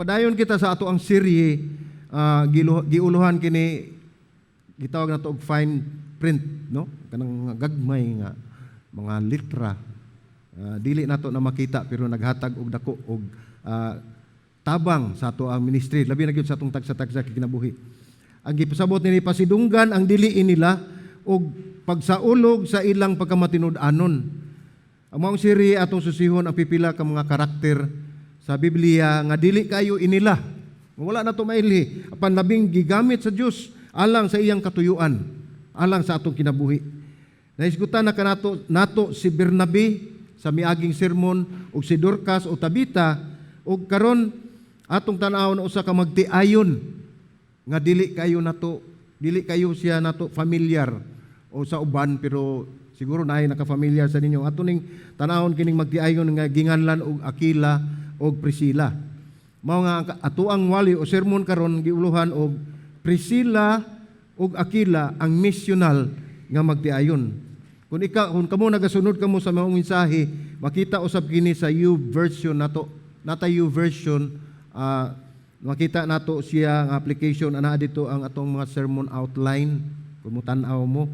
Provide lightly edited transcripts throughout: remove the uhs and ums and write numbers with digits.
Mupadayon kita sa ato ang serye, giuluhan kini, gitawag nato og fine print, no? Kanang gagmay nga mga litra. Dili nato na makita pero naghatag og dako og tabang sa ato ang ministry, labi na gyud sa atong tagsa-tagsa kinabuhi. Ang gipasabot nini, pasidunggan ang dili nila og pagsaulog sa ilang pagkamatinud-anon. Ang maong serye, atong susihon ang pipila ka mga karakter sa Biblia nga dili kayo inila. Wala na to mailhi. Apan labing gigamit sa Dios alang sa iyang katuyuan, alang sa atong kinabuhi. Nahisgutan na kanato nato si Bernabe sa miaging sermon ug si Dorcas o Tabita, ug karon atong tan-awon usa ka magtiayon nga dili kayo nato, dili kayo siya nato familiar o sa uban, pero siguro naay naka-familiar sa ninyo. Ato ning tan-awon kining magtiayon nga ginganlan og Aquila og Priscilla. Mao nga ang ato ang wali o sermon karon giuluhan og Priscilla ug Aquila, ang misyonal nga magtiayon. Kung kamo nagasunod kamo sa mga mensahe, makita usab kini sa YouVersion nato. Nata YouVersion, makita nato siya ang application ana dito ang atong mga sermon outline kung mo tan-aw mo.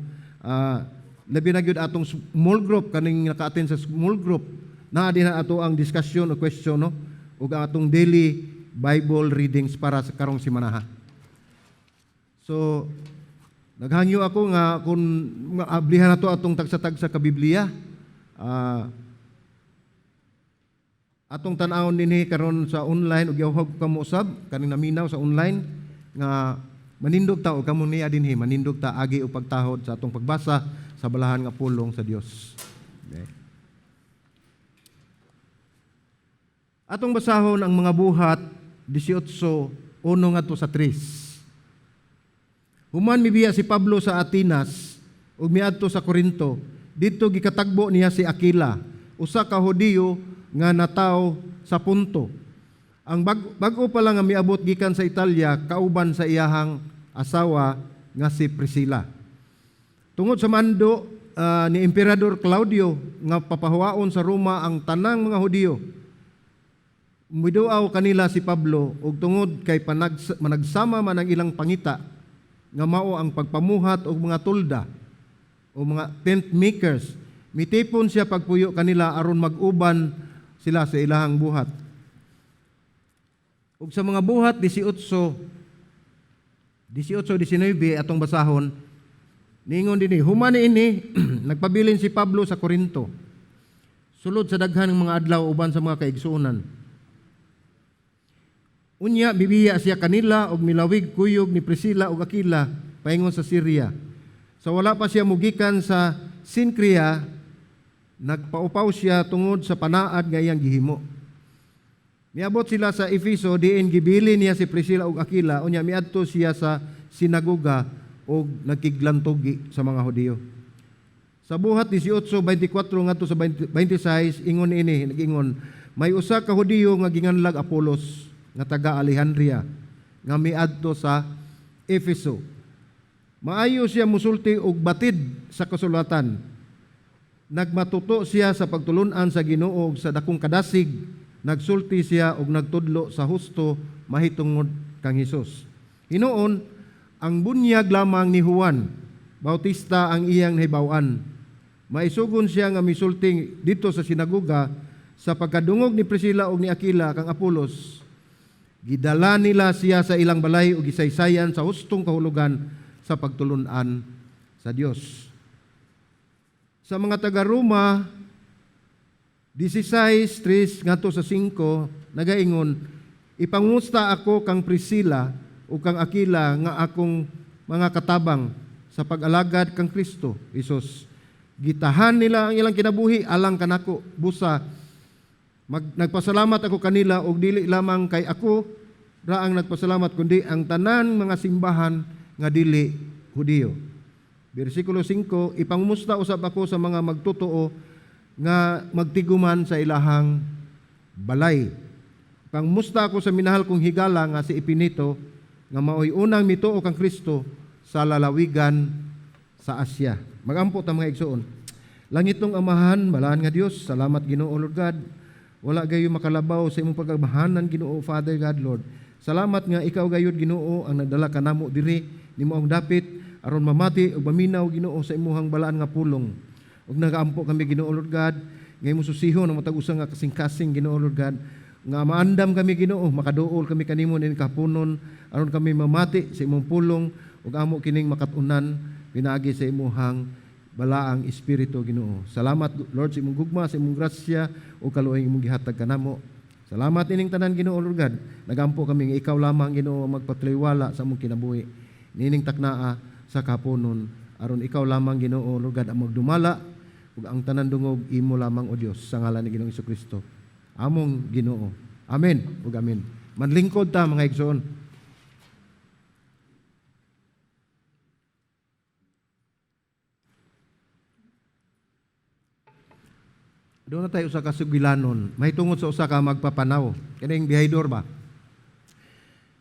Labi na gyud atong small group, kaning naka-attend sa small group, naa din na ato ang discussion o question, no, ug ang atong daily Bible readings para sa karong simanaha. So naghangyo ako nga kung maablihan nato atong tagsa-tagsa ka Biblia. Atong tan-awon dinhi karon sa online ug gihuhog kamo usab kaning naminaw sa online nga manindog ta og kamo niya dinhi, manindog ta agi og pagtahod sa atong pagbasa sa balahan nga pulong sa Dios. Okay. Atong basahon ang Mga Buhat 18:1 ngadto sa 3. Human mibiya si Pablo sa Atenas ug miadto sa Corinto, didto gikatagbo niya si Aquila, usa ka Hudiyo nga nataw sa Ponto. Ang bag-o pa lang nga miabot gikan sa Italia kauban sa iyahang asawa nga si Priscilla. Tungod sa mando ni Emperador Claudio nga papahuwaon sa Roma ang tanang mga Hudiyo, miduaw kanila si Pablo, ug tungod kay managsama man ang ilang pangita nga mao ang pagpamuhat og mga tolda o mga tent makers, mitipon siya pagpuyo kanila aron mag-uban sila sa ilahang buhat. Ug sa Mga Buhat 18, 18, 19 atong basahon, niingon dinhi, human niini, nagpabilin si Pablo sa Corinto sulod sa daghan ng mga adlaw uban sa mga kaigsuonan. Unya bibiya siya kanila og milawig kuyog ni Priscilla ug Aquila paingon sa Syria. Sa wala pa siya mugikan sa Sincrea, nagpaupaw siya tungod sa panaad nga iyang gihimo. Miabot sila sa Efeso, diin gibili niya si Priscilla ug Aquila, unya miadto siya sa sinagoga ug nagkiglantugi sa mga Hudiyo. Sa Buhat 18:24 ngadto sa 26, ingon ini, nag-ingon, may usa ka Hudiyo nga ginganlag Apolos nga taga Alejandria nga miadto sa Efeso. Maayo siya musulti og batid sa kasulatan. Nagmatuto siya sa pagtulunan sa Ginoo ug sa dakong kadasig nagsulti siya og nagtudlo sa husto mahitungod kang Hesus. Hinuon, ang bunyag lamang ni Juan Bautista ang iyang nahibaw-an. Maisugon siya nga misulti dito sa sinagoga. Sa pagkadungog ni Priscilla ug ni Aquila kang Apolos, gidala nila siya sa ilang balay ug gisaysayan sa hustong kahulugan sa pagtulunan sa Dios. Sa mga taga-Roma 16:3 ngadto sa 5, nagaingon, ipangusta ako kang Priscilla ug kang Aquila nga akong mga katabang sa pag-alagad kang Kristo Hesus. Gitahan nila ang ilang kinabuhi alang kanako. Busa nagpasalamat ako kanila, og dili lamang kay ako ra ang nagpasalamat kundi ang tanan mga simbahan nga dili Hudiyo. Bersikulo 5, ipangumusta usab ako sa mga magtotoo nga magtiguman sa ilahang balay. Pangmusta ako sa minahal kong higala nga si Epinito nga maoy unang mituo kang Kristo sa lalawigan sa Asya. Magampo ta, mga igsoon. Langitnong Amahan, balaan nga Dios, salamat, Ginoo Lord God. Wala gayo makalabaw sa imong pagamahanan, Ginoo, Father God, Lord. Salamat nga ikaw gayud, Ginoo, ang nagdala kanamo diri nimo ang dapit aron mamati ug maminaw, Ginoo, sa imuhang balaan nga pulong. Ug nagaampo kami, Ginoo, Lord God, nga imong susihon ang matag usa nga kasing-kasing, Ginoo, Lord God, nga maandam kami, Ginoo, makaduol kami kanimo ning kahaponon aron kami mamati sa imong pulong ug amo kining makat-unan pinaagi sa imuhang balaang espiritu, Ginoo. Salamat, Lord, sa imong gugma, sa imong grasya ug kaluoy imong gihatag kanamo. Salamat ining tanan, Ginoo, Lord God. Nagampo kami nga ikaw lamang, Ginoo, ang magpatliwala sa among kinabuhi nining taknaa sa kahaponon aron ikaw lamang, Ginoo, Lord God, ang magdumala ug ang tanan dungog imo lamang, o Dios, sa ngalan ni Ginoong Kristo among Ginoo. Amen ug amen. Manlingkod ta, mga igsoon. Doon na tayo usa ka sugilanon mahitungod sa usa ka magpapanaw. Kining biyahidor ba?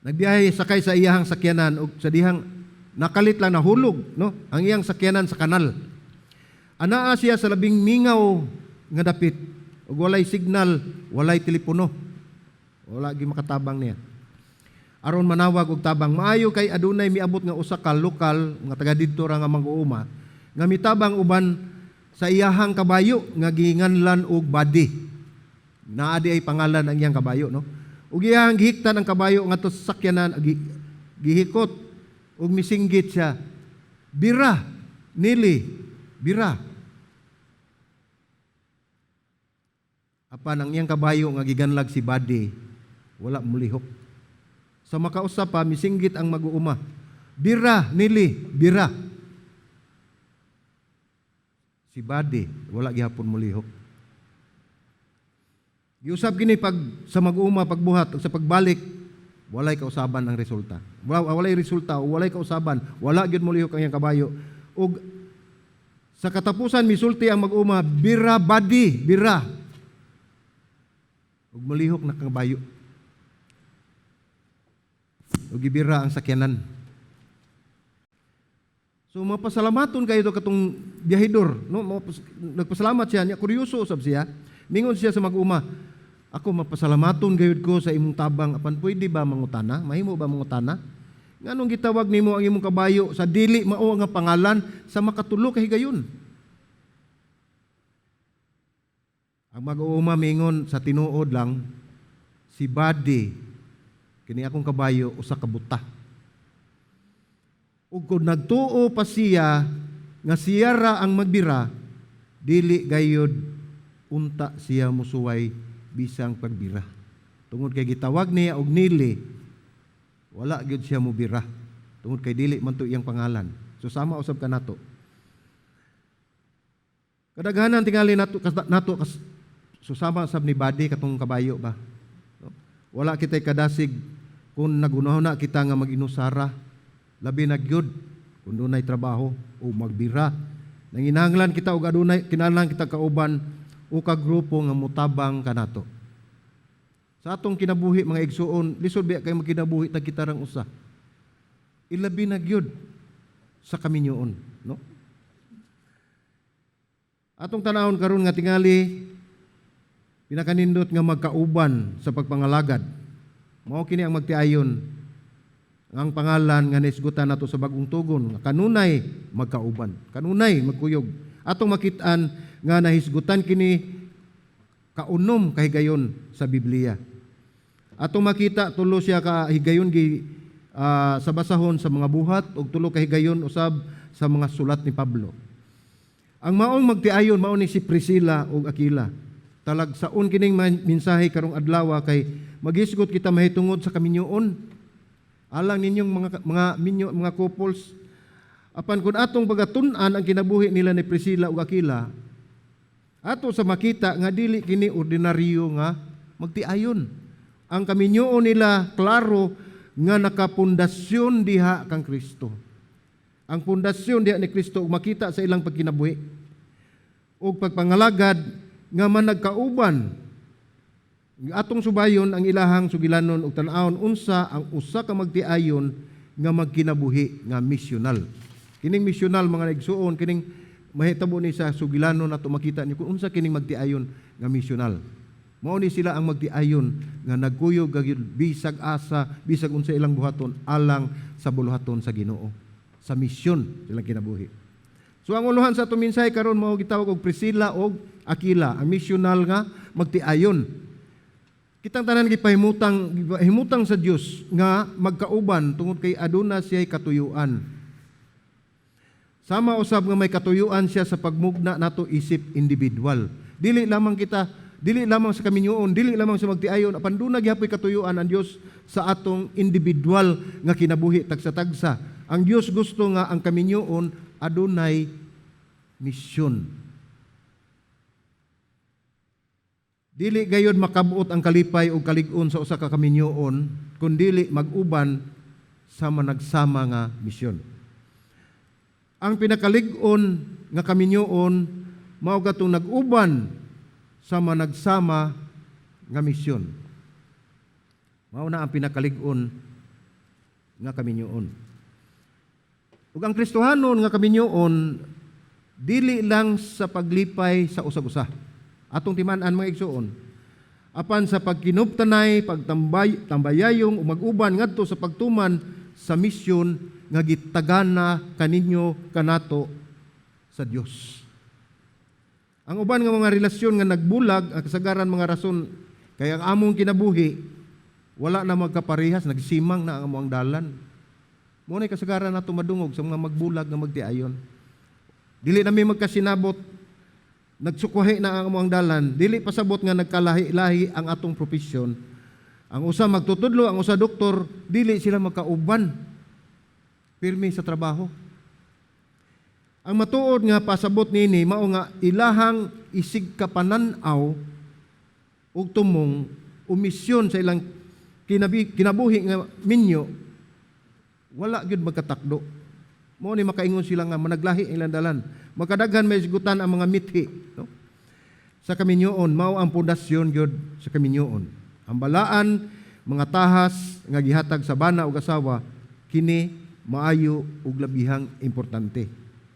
Nagbiyahe sakay sa iyahang sakyanan ug sa dihang nakalit lang nahulog, no, ang iyang sakyanan sa kanal. Anaa siya sa labing mingaw nga dapit ug walay signal, walay telepono. Wala gi makatabang niya aron manawag og tabang. Maayo kay adunay miabot nga usa ka lokal nga taga didto ra nga mag-uuma nga mitabang uban sa iyahang kabayo nga giinganlan og Badi. Naa di ay pangalan ang iyang kabayo, no? Ug iyahang gihiktan ang kabayo ngadto sa sakyanan, gihikot ug misinggit siya, "Bira, Nili, bira." Apan ang iyang kabayo nga giganlag si Badi, wala mulihok. Sa makausap pa, misinggit ang mag-uuma, "Bira, Nili, bira." Si Badi, wala gihapon mulihok. Giusab kini pag sa mag-uuma pagbuhat ug sa pagbalik, walay kausaban ang resulta. Walay resulta, walay kausaban, wala gyud mulihok ang iyang kabayo. Ug sa katapusan misulti ang mag-uuma, "Bira, Badi, bira." Ug mulihok na kabayo. Ug gibira ang sakyanan. So mapasalamaton kayo to katong biyahidor, no? Nagpasalamat siya, niya kuryoso usab siya. Mingon siya sa mag-uma, "Ako mapasalamaton gayud ko sa imong tabang, apan pwede ba mangutana? Mahimo ba mangutana? Nganong gitawag nimo ang imong kabayo sa dili mao nga pangalan sa makatulo ka higayon?" Ang mag-uuma mingon, "Sa tinuod lang, si Badi kini akong kabayo usa ka buta. Ug kung nagtuo pa siya nga siya ra ang magbira, dili gayud unta siya musuway bisang pagbira. Tungod kay gitawag niya og Nili, wala gyud siya mobira. Tungod kay dili man to iyang pangalan." So sama usab kanato. Kadaghanan tingali nato nato kas, so sama sab ni Badi katong kabayo ba. No? Wala kitay kadasig kung nagunahuna kita nga mag-inusara, labi na gyud kung dunay trabaho o magbira. Nanginahanglan kita og adunay kinahanglan kita kauban o ka grupo nga mutabang kanato. Sa atong kinabuhi, mga igsuon, lisod biya kay magkinabuhi tag kita rang usa. Ilabi na gyud sa kaminyoon, no? Atong tanawon karon nga tingali pinakanindot nga magkauban sa pagpangalagad. Mao kini ang magtiayon ang pangalan nga naisgutan nato sa Bagong Tugon, nga kanunay magkauban, kanunay magkuyog. Atong makit-an nga nahisgutan kini kaunom kahigayon sa Biblia. Atong makita tulo siya ka higayon gi sa basahon sa mga Buhat ug tulo ka higayon usab sa mga sulat ni Pablo. Ang maong magtiayon mao ni si Priscilla ug Aquila. Talagsaon kining mensahe karong adlaw kay maghisgot kita mahitungod sa kaminyoon. Alang ninyong mga minyo, mga couples. Apan kung atong pagatun-an ang kinabuhi nila ni Priscilla ug Aquila, ato sa makita nga dili kini ordinaryo nga magtiayon. Ang kaminyoon nila klaro nga nakapundasyon diha kang Kristo. Ang pundasyon diha ni Kristo ug makita sa ilang pagkinabuhi ug pagpangalagad nga managkauban. Atong subayon ang ilahang sugilanon ug tan-awon unsa ang usa ka magtiayon nga magkinabuhi nga misyonal. Kining misyonal, mga igsuon, kining mahitabo ni sa sugilanon nato makita ni kung unsa kining magtiayon nga misyonal. Mao ni sila ang magtiayon nga nagkuyog gyud bisag asa, bisag unsa ilang buhaton alang sa buluhaton sa Ginoo, sa misyon silang kinabuhi. So ang uluhan sa atong mensahe karon mao gitawag og Priscilla og Aquila, ang misyonal nga magtiayon. Kitang tanan gipahimutang sa Dios nga magkauban tungod kay aduna siya'y katuyuan. Sama usab nga may katuyuan siya sa pagmugna nato isip individual. Dili lamang kita, dili lamang sa kaminyoon, dili lamang sa magtiayon, apan duna gihapoy katuyuan ang Dios sa atong individual nga kinabuhi tagsa-tagsa. Ang Dios gusto nga ang kaminyoon adunay misyon. Dili gayod makabot ang kalipay o kalig-on sa usa ka kaminyoon kun dili mag-uban sa managsama nga misyon. Ang pinakalig-on nga kaminyoon mao katong nag-uban sa managsama nga misyon. Mao na ang pinakalig-on nga kaminyoon. Ug ang Kristohanon nga kaminyoon dili lang sa paglipay sa usag-usa. Atong timan-an, mga igsuon. Apan sa pagkinuptanay, pagtambay, tambayayong ug mag-uban ngadto sa pagtuman sa misyon nga gitagana kaninyo kanato sa Dios. Ang uban nga mga relasyon nga nagbulag, ang kasagaran mga rason kay ang among kinabuhi wala na magkaparehas, nagsimang na ang among dalan. Mao na kasagaran nato madungog sa mga magbulag nga magtiayon. Dili na mi magkasinabot, nagsukwahi na ang among dalan, dili pasabot nga nagkalahi-lahi ang atong propesyon. Ang usa magtutudlo, ang usa doktor, dili sila magkauban. Pirmi sa trabaho. Ang matuod nga pasabot nini mao nga ilahang isig kapanan-aw ug tumong o misyon sa ilang kinabuhi nga minyo wala gyud magkatakdo. Mao ni makaingon sila nga managlahi ang ilang dalan. Makadaghan may isgutan ang mga mithi, no? Sa kaminyoon, mao ang pundasyon gyud sa kaminyoon. Ang balaan mga tahas nga gihatag sa bana ug asawa kini maayo ug labihang importante.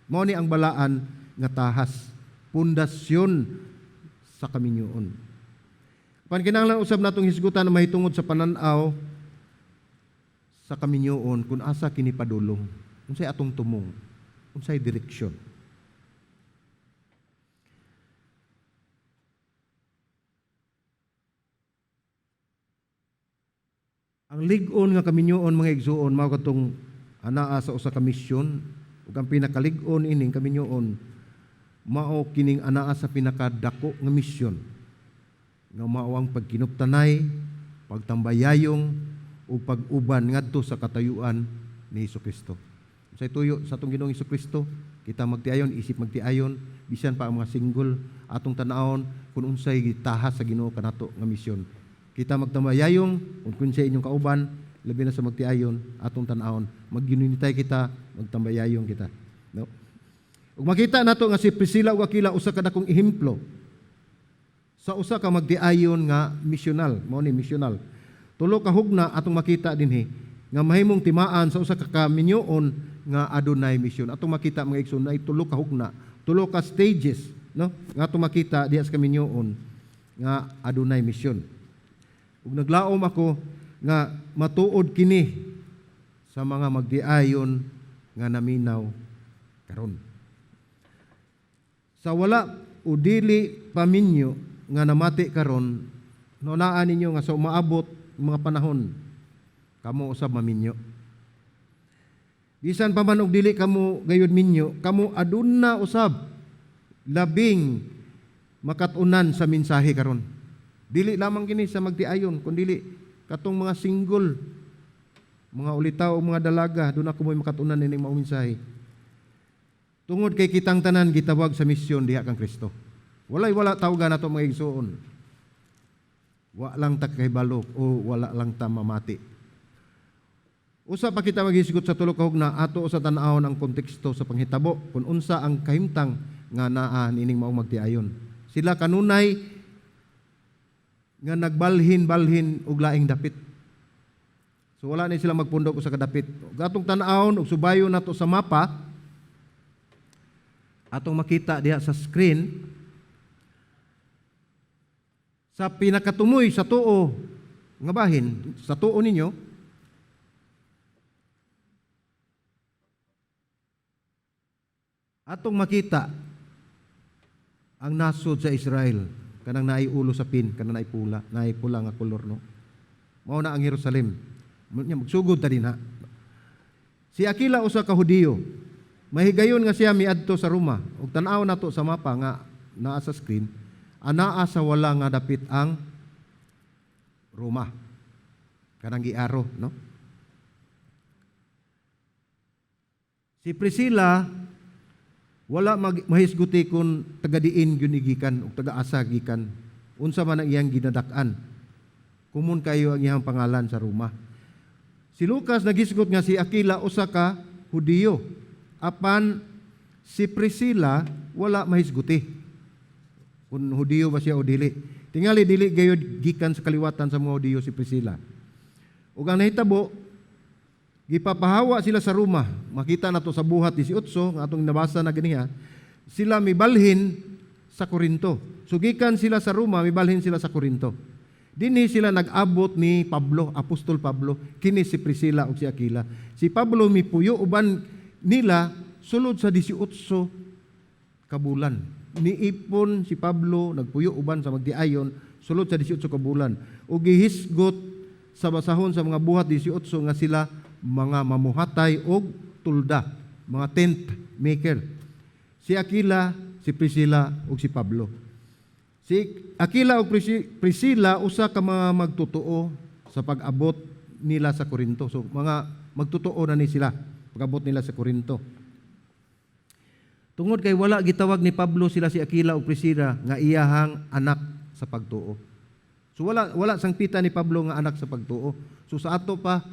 Mao ni ang balaan nga tahas, pundasyon sa kaminyoon. Pan kinahanglan usab natong hisgutan na mahitungod sa panan-aw sa kaminyoon kung asa kini padulong, unsay atong tumong, unsay direksyon. Ang lig-on nga kaminyoon, mga igsuon, mao katong anaa sa usa ka misyon, ug ang pinakalig-on ining kaminyoon mao kining anaa sa pinakadako nga misyon nga mao ang pagkinuptanay, pagtambayayong ug pag-uban ngadto sa katayuan ni Hesukristo. Sa tuyo sa atong Ginoong Hesukristo, kita magtiayon, isip magtiayon, bisan pa ang mga single, atong tan-awon kung unsay gitahas sa Ginoo kanato nga misyon. Kita magtambayayong kung unsay inyong kauban, labi na sa magtiayon, atong tan-awon, magginunitay kita, magtambayayong kita, no? Ug makita nato nga si Priscilla ug Aquila usa ka dakong ehemplo sa usa ka magtiayon nga misyonal, mao ni misyonal. Tulo ka hugna atong makita dinhi nga mahimong timaan sa usa ka kaminyoon nga adunay misyon. Atong makita, mga igsoon, ay tulo ka hugna, tulo ka stages, no? Nga atong makita diha sa kaminyoon nga adunay misyon. Ug naglaom ako nga matuod kini sa mga magdiayon nga naminaw karon. Sa wala o dili paminyo nga namati karon, nunaan ninyo nga sa umaabot mga panahon kamo usab maminyo. Bisan pa man og dili kamo gayud minyo, kamo aduna usab labing makat-unan sa mensahe karon. Dili lamang kini sa magtiayon, kun dili katong mga single, mga ulitaw o mga dalaga, duna kumoy makatunan ining maong mensahe. Tungod kay kitang tanan gitawag sa misyon diha kang Kristo. Walay wala tawga nato, mga igsuon. Wa lang ta kahibalo o wala lang ta mamati. Usa pa kita maghisgot sa tulo ka hugna, ato sa tan-awon ang konteksto sa panghitabo kung unsa ang kahimtang nga naa niining maong magtiayon. Sila kanunay nga nagbalhin-balhin og laing dapit. So wala ni sila magpundok usa ka dapit. Ug atong tan-awon og subayon nato sa mapa, atong makita diha sa screen. Sa pinakatumoy sa tuo nga bahin, sa tuo ninyo, atong makita ang nasod sa Israel kanang naay ulo sa pin, kanang naay pula, naay pula nga kolor, no. Mao na ang Jerusalem. Nya magsugod ta dinha. Si Aquila usa ka Hudiyo. Mahigayon nga siya miadto sa Roma. Ug tan-aw nato sa mapa nga naa sa screen, anaa sa wala nga dapit ang Roma. Kanang giaro, no? Si Priscilla wala mahisguti kung taga-diin gyud gikan o taga-asa gikan. Unsa man ang iyang ginadak-an. Kumun kayo ang iyang pangalan sa Roma. Si Lucas nagisgot nga si Aquila usa ka Hudiyo. Apan si Priscilla wala mahisguti kung Hudiyo ba siya o dili. Tingali dili gayud gikan sa kaliwatan sa mga Hudiyo si Priscilla. Ug ang nahitabo, gipapahawa sila sa Roma. Makita nato sa Buhat 18 nga atong nabasa na ganiha, sila mibalhin sa Korinto. So gikan sila sa Roma, mibalhin sila sa Korinto. Dinhi sila nag-abot ni Pablo, Apostol Pablo, kini si Priscilla ug si Aquila. Si Pablo mipuyo uban nila sulod sa 18 ka bulan. Niipon si Pablo, nagpuyo uban sa magdiayon sulod sa 18 ka bulan. Ug gihisgot sa basahon sa mga Buhat 18 nga sila mga mamuhatay og tulda, mga tent maker. Si Aquila, si Priscilla ug si Pablo. Si Aquila ug Priscilla usa ka mga magtotoo sa pag-abot nila sa Korinto. So mga magtotoo na ni sila pag-abot nila sa Korinto. Tungod kay wala gitawag ni Pablo sila si Aquila ug Priscilla nga iyahang anak sa pagtuo. So wala sangpita ni Pablo nga anak sa pagtuo. So sa ato pa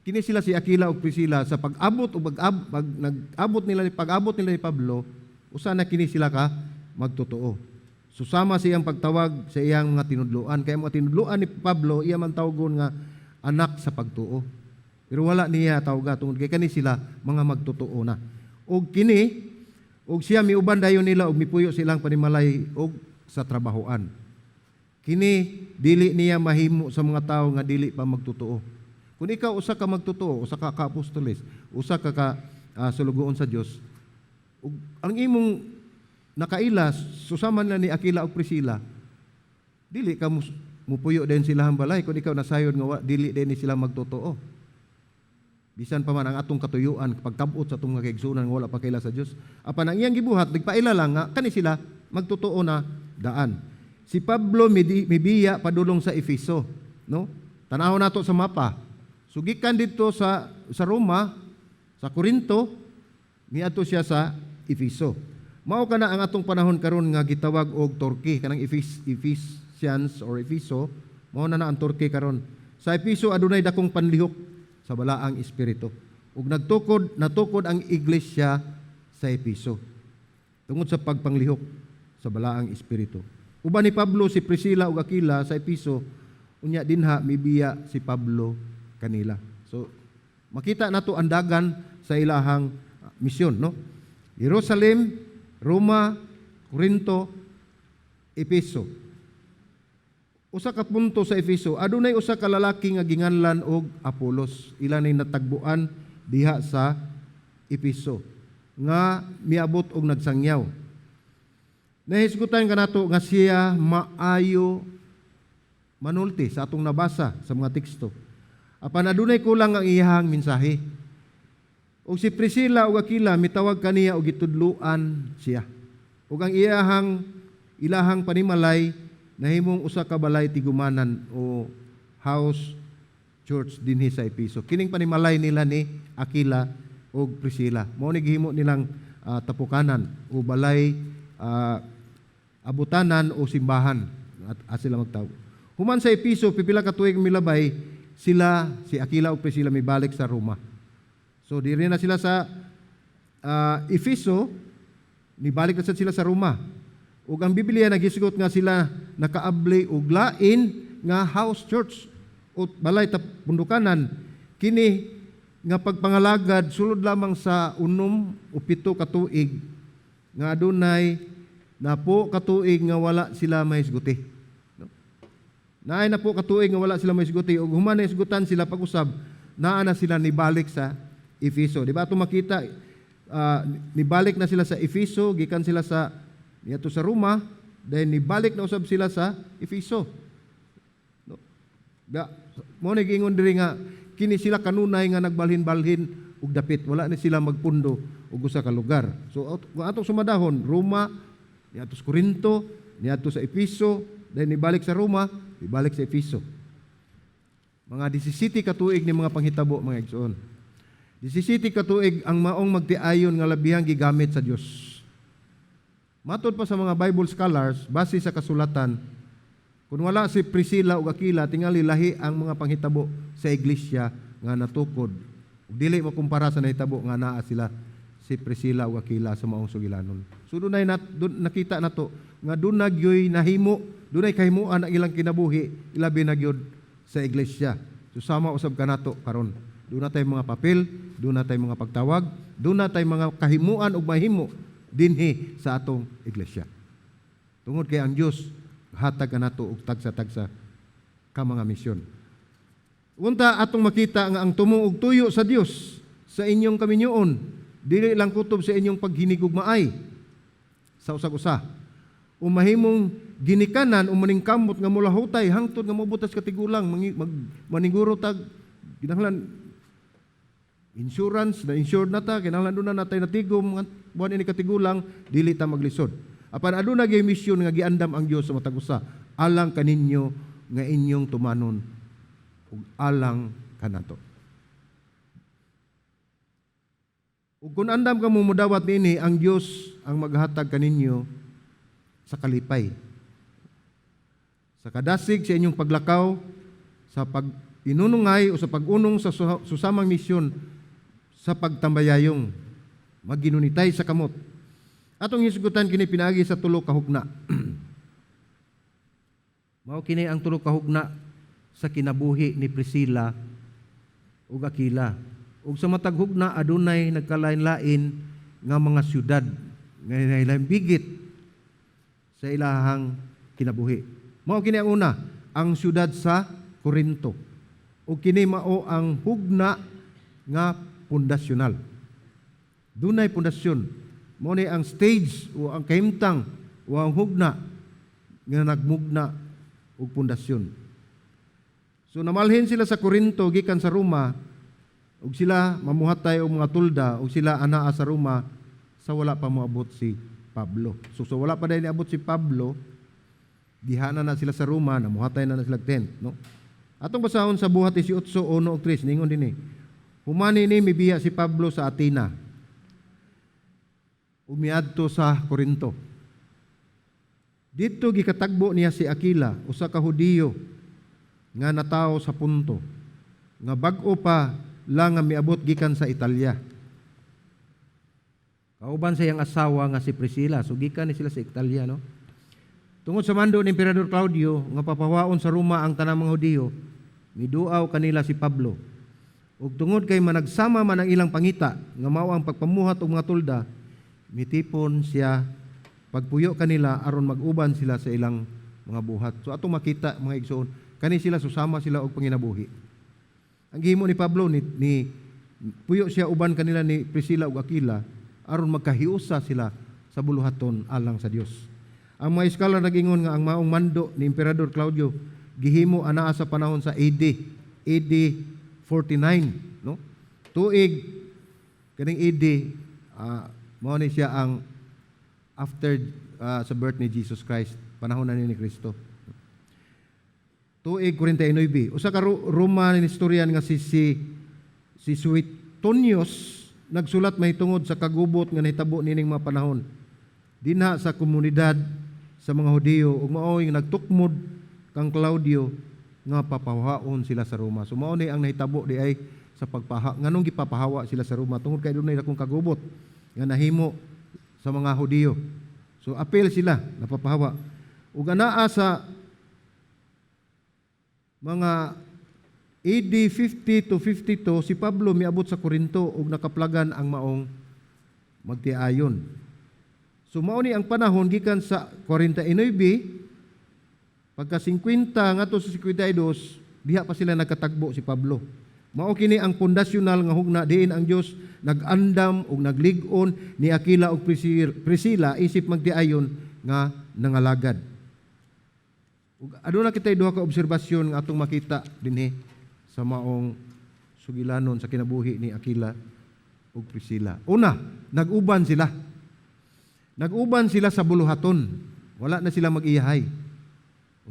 kini sila si Aquila ug Priscilla sa pag-abot ug pag nag-abot nila pag-abot nila ni Pablo, usa na kini sila ka magtotoo. So sama siyang pagtawag sa iyang mga tinudloan. Kaya mga tinudloan ni Pablo, iya man tawgon nga anak sa pagtuo. Pero wala niya tawga tungod kay kani sila mga magtotoo na. Og kini og siya miuban dayon nila og mipuyo silang panimalay og sa trabahoan. Kini dili niya mahimo sa mga tawo nga dili pa magtotoo. Kung ikaw usa ka magtotoo, usa ka ka-apostoles, usa ka ka sulugoon sa Dios, ug ang imong nakaila susama na ni Aquila ug Priscilla, dili ka mupuyo din sila ang balay kung ikaw nasayod nga dili din ni sila magtotoo. Bisan pa man ang atong katuyuan pagkabot sa atong mga kaigsuonan nga wala pa kaila sa Dios. Apan ang iyang gibuhat nagpaila lang nga kani sila magtotoo na daan. Si Pablo mibiya padulong sa Efeso, no? Tan-aw nato sa mapa. So gikan didto sa Roma, sa Korinto, miadto siya sa Efeso. Mao kana ang atong panahon karon nga gitawag og Turkey, kanang Ephesians or Efeso, mao na na ang Turkey karon. Sa Efeso adunay dakong panlihok sa balaang espiritu. Ug natukod ang iglesia sa Efeso tungod sa pagpanglihok sa balaang espiritu. Uban ni Pablo si Priscilla ug Aquila sa Efeso, unya dinha mibiya si Pablo kanila. So makita nato ang dagan sa ilahang misyon, no? Jerusalem, Roma, Corinto, Efeso. Usa ka punto sa Efeso, adunay usa ka lalaki nga ginganlan og Apolos. Ila nay natagbuan diha sa Efeso nga miabot og nagsangyaw. Nahisgutan kanato nga siya maayo manulti sa atong nabasa sa mga teksto. Apan adunay kulang ang iyahang mensahe. Og si Priscilla ug Aquila mitawag kaniya og gitudloan siya. Ug ang ilahang panimalay nahimong usa ka balay tigumanan o house church dinhi sa Efeso. Kining panimalay nila ni Aquila ug Priscilla. Mao ni gihimo nilang tapukanan o balay abutanan o simbahan at sila magtawag. Human sa Efeso, pipila ka tuig milabay, sila si Aquila ug Priscilla mibalik sa Roma. So diri na sila sa Efeso, nibalik na sad sila sa Roma. Ug ang Biblia nagisgot nga sila nakaabli og lain nga house church o balay pundukanan. Kini nga pagpangalagad sulod lamang sa 6 o 7 ka tuig nga adunay napo ka tuig nga wala sila mahisguti. No? Naay napo ka tuig nga wala sila mahisguti ug human nahisgutan sila pag-usab, naa na sila nibalik sa Efeso. Di ba ato makita, nibalik na sila sa Efeso gikan sila sa niadto sa Roma, then nibalik na usab sila sa Efeso. No. Ga, mao ni giingon diri nga kini sila kanunay nga nagbalhin-balhin ug dapit, wala ni sila magpundo og usa ka lugar. So kung atong sumadahon, Roma, niadto sa Corinto, niadto sa Efeso, then nibalik sa Roma, nibalik sa Efeso. Mga 17 ka tuig ni mga panghitabo, mga igsoon. 17 ka tuig ang maong magtiayon nga labihang gigamit sa Dios. Matod pa sa mga Bible scholars, base sa kasulatan, kung wala si Priscilla ug Aquila, tingali lahi ang mga panghitabo sa iglesia nga natukod. Ug dili makumpara sa nahitabo nga naa sila si Priscilla ug Aquila sa maong sugilanon. So dunay dun, nakita nato nga duna gyoy nahimo, dunay kahimuan ang ilang kinabuhi, ilabi na gyud sa iglesia. So sama usab kanato karon. Duna tay mga papel, duna tay mga pagtawag, duna tay mga kahimuan ug mahimo dinhi sa atong iglesia. Tungod kay ang Dios hatag kanato og tagsa-tagsa ka mga misyon. Unta atong makita nga ang tumong og tuyo sa Dios sa inyong kaminyoon, dili lang kutob sa inyong paghinigugmaay sa usag-usa. O mahimong ginikanan o maningkamot nga mulahutay hangtod nga moabot tas katigulang, maniguro tag kinahanglan insurance na, insured na ta, kinahanglan duna natay natigom nga buwan ini katigulang, dili ta maglisod. Apan aduna gyud misyon nga giandam ang Dios sa matag usa alang kaninyo nga inyong tumanon ug alang kanato. Ug kung andam ka mo mudawat niini, ang Dios ang maghatag kaninyo sa kalipay sa kadasig sa inyong paglakaw sa pag inunungay o sa pag-unong sa susamang misyon sa pagtambayayong magginunitay sa kamot. Atong hisgutan kini pinaagi sa tulo ka hugna. Mao kini ang tulo ka hugna sa kinabuhi ni Priscilla ug Aquila. Ug sa matag hugna adunay nagkalain-lain nga mga syudad nga nailambigit sa ilahang kinabuhi. Mao kini ang una, ang syudad sa Corinto. Ug kini mao ang hugna nga pundasyonal. Dunay pundasyon. Mao ni ang stage o ang kahimtang o ang hugna nga nagmugna og pundasyon. So namalhin sila sa Corinto gikan sa Roma ug sila mamuhatay og mga tulda ug sila anaa sa Roma sa wala pa moabot si Pablo. So wala pa dahil niabot si Pablo, gihana na sila sa Roma, namuhatay na na sila tent, no? Atong basahon sa Buhat 18:1-3, ningon dinhi. Human niini, mibiya si Pablo sa Athena ug miadto sa Corinto. Didto gikatagbo niya si Aquila, usa ka Hudiyo nga natawo sa Ponto, nga bag-o pa lang nga miabot gikan sa Italia, kauban sa iyang asawa nga si Priscilla. So gikan ni sila sa Italia, no? Tungod sa mando ni Emperador Claudio nga papawaon sa Roma ang tanang mga Hudiyo, miduaw kanila si Pablo. Ug tungod kay managsama man ang ilang pangita nga mao ang pagpamuhat og mga tulda, mitipon siya pagpuyo kanila aron mag-uban sila sa ilang mga buhat. So atong makita, mga igsoon, kani sila susama sila og panginabuhi. Ang gihimo ni Pablo ni puyo siya uban kanila ni Priscilla ug Aquila aron magkahiusa sila sa buluhaton alang sa Dios. Ang mga scholar nag-ingon nga ang maong mando ni Emperador Claudio gihimo anaa sa panahon sa AD AD 49, no? Tuig kaning AD, mao ni siya ang after sa birth ni Jesus Christ, panahon na ni Kristo. Tuig 49. Usa ka Roman historian nga si Suetonius nagsulat mahitungod sa kagubot nga nahitabo nining mga panahon dinha sa komunidad sa mga Hudiyo ug mao'y nagtukmod kang Claudio nga papahaon sila sa Roma. So mao ni ang nahitabo di ay sa pagpaha nganong gipapahawa sila sa Roma, tungod kay dunay dakong kagubot nga nahimo sa mga Hudiyo. So apel sila napapahawa. Ug anaa sa mga AD 50 to 52, si Pablo miabot sa Corinto ug nakaplagan ang maong magtiayon. So mao ni ang panahon gikan sa 49 Pagka 50 ngadto sa 52, diha pa sila nagkatagbo si Pablo. Mao kini ang pundasyonal nga hugna diin ang Dios nag-andam ug naglig-on ni Aquila ug Priscilla isip magtiayon nga nangalagad. Ug aduna kitay duha ka obserbasyon nga atong makita dinhi sa maong sugilanon sa kinabuhi ni Aquila ug Priscilla. Una, nag-uban sila. Nag-uban sila sa buluhaton. Wala na sila mag-iyahay.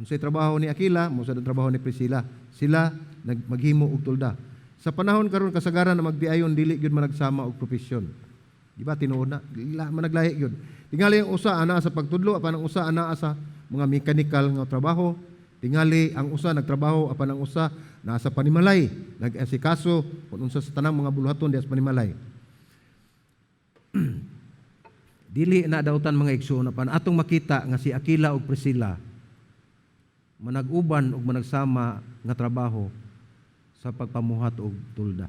Unsay trabaho ni Aquila, mao sad ang trabaho ni Priscilla. Sila maghimo og tulda. Sa panahon karon, kasagaran na magdiayon dili gyud managsama og propesyon. Di ba tinuod na? Dili managlahi gyud. Tingali ang usa ana sa pagtudlo, apan ang usa ana sa mga mechanical nga trabaho. Tingali ang usa nagtrabaho, apan ang usa naa sa panimalay, nag-asikaso kung unsa sa tanang mga buluhaton diha sa panimalay. Dili na dautan, mga igsoon, apan atong makita nga si Aquila ug Priscilla manag-uban ug managsama nga trabaho sa pagpamuhat og tulda.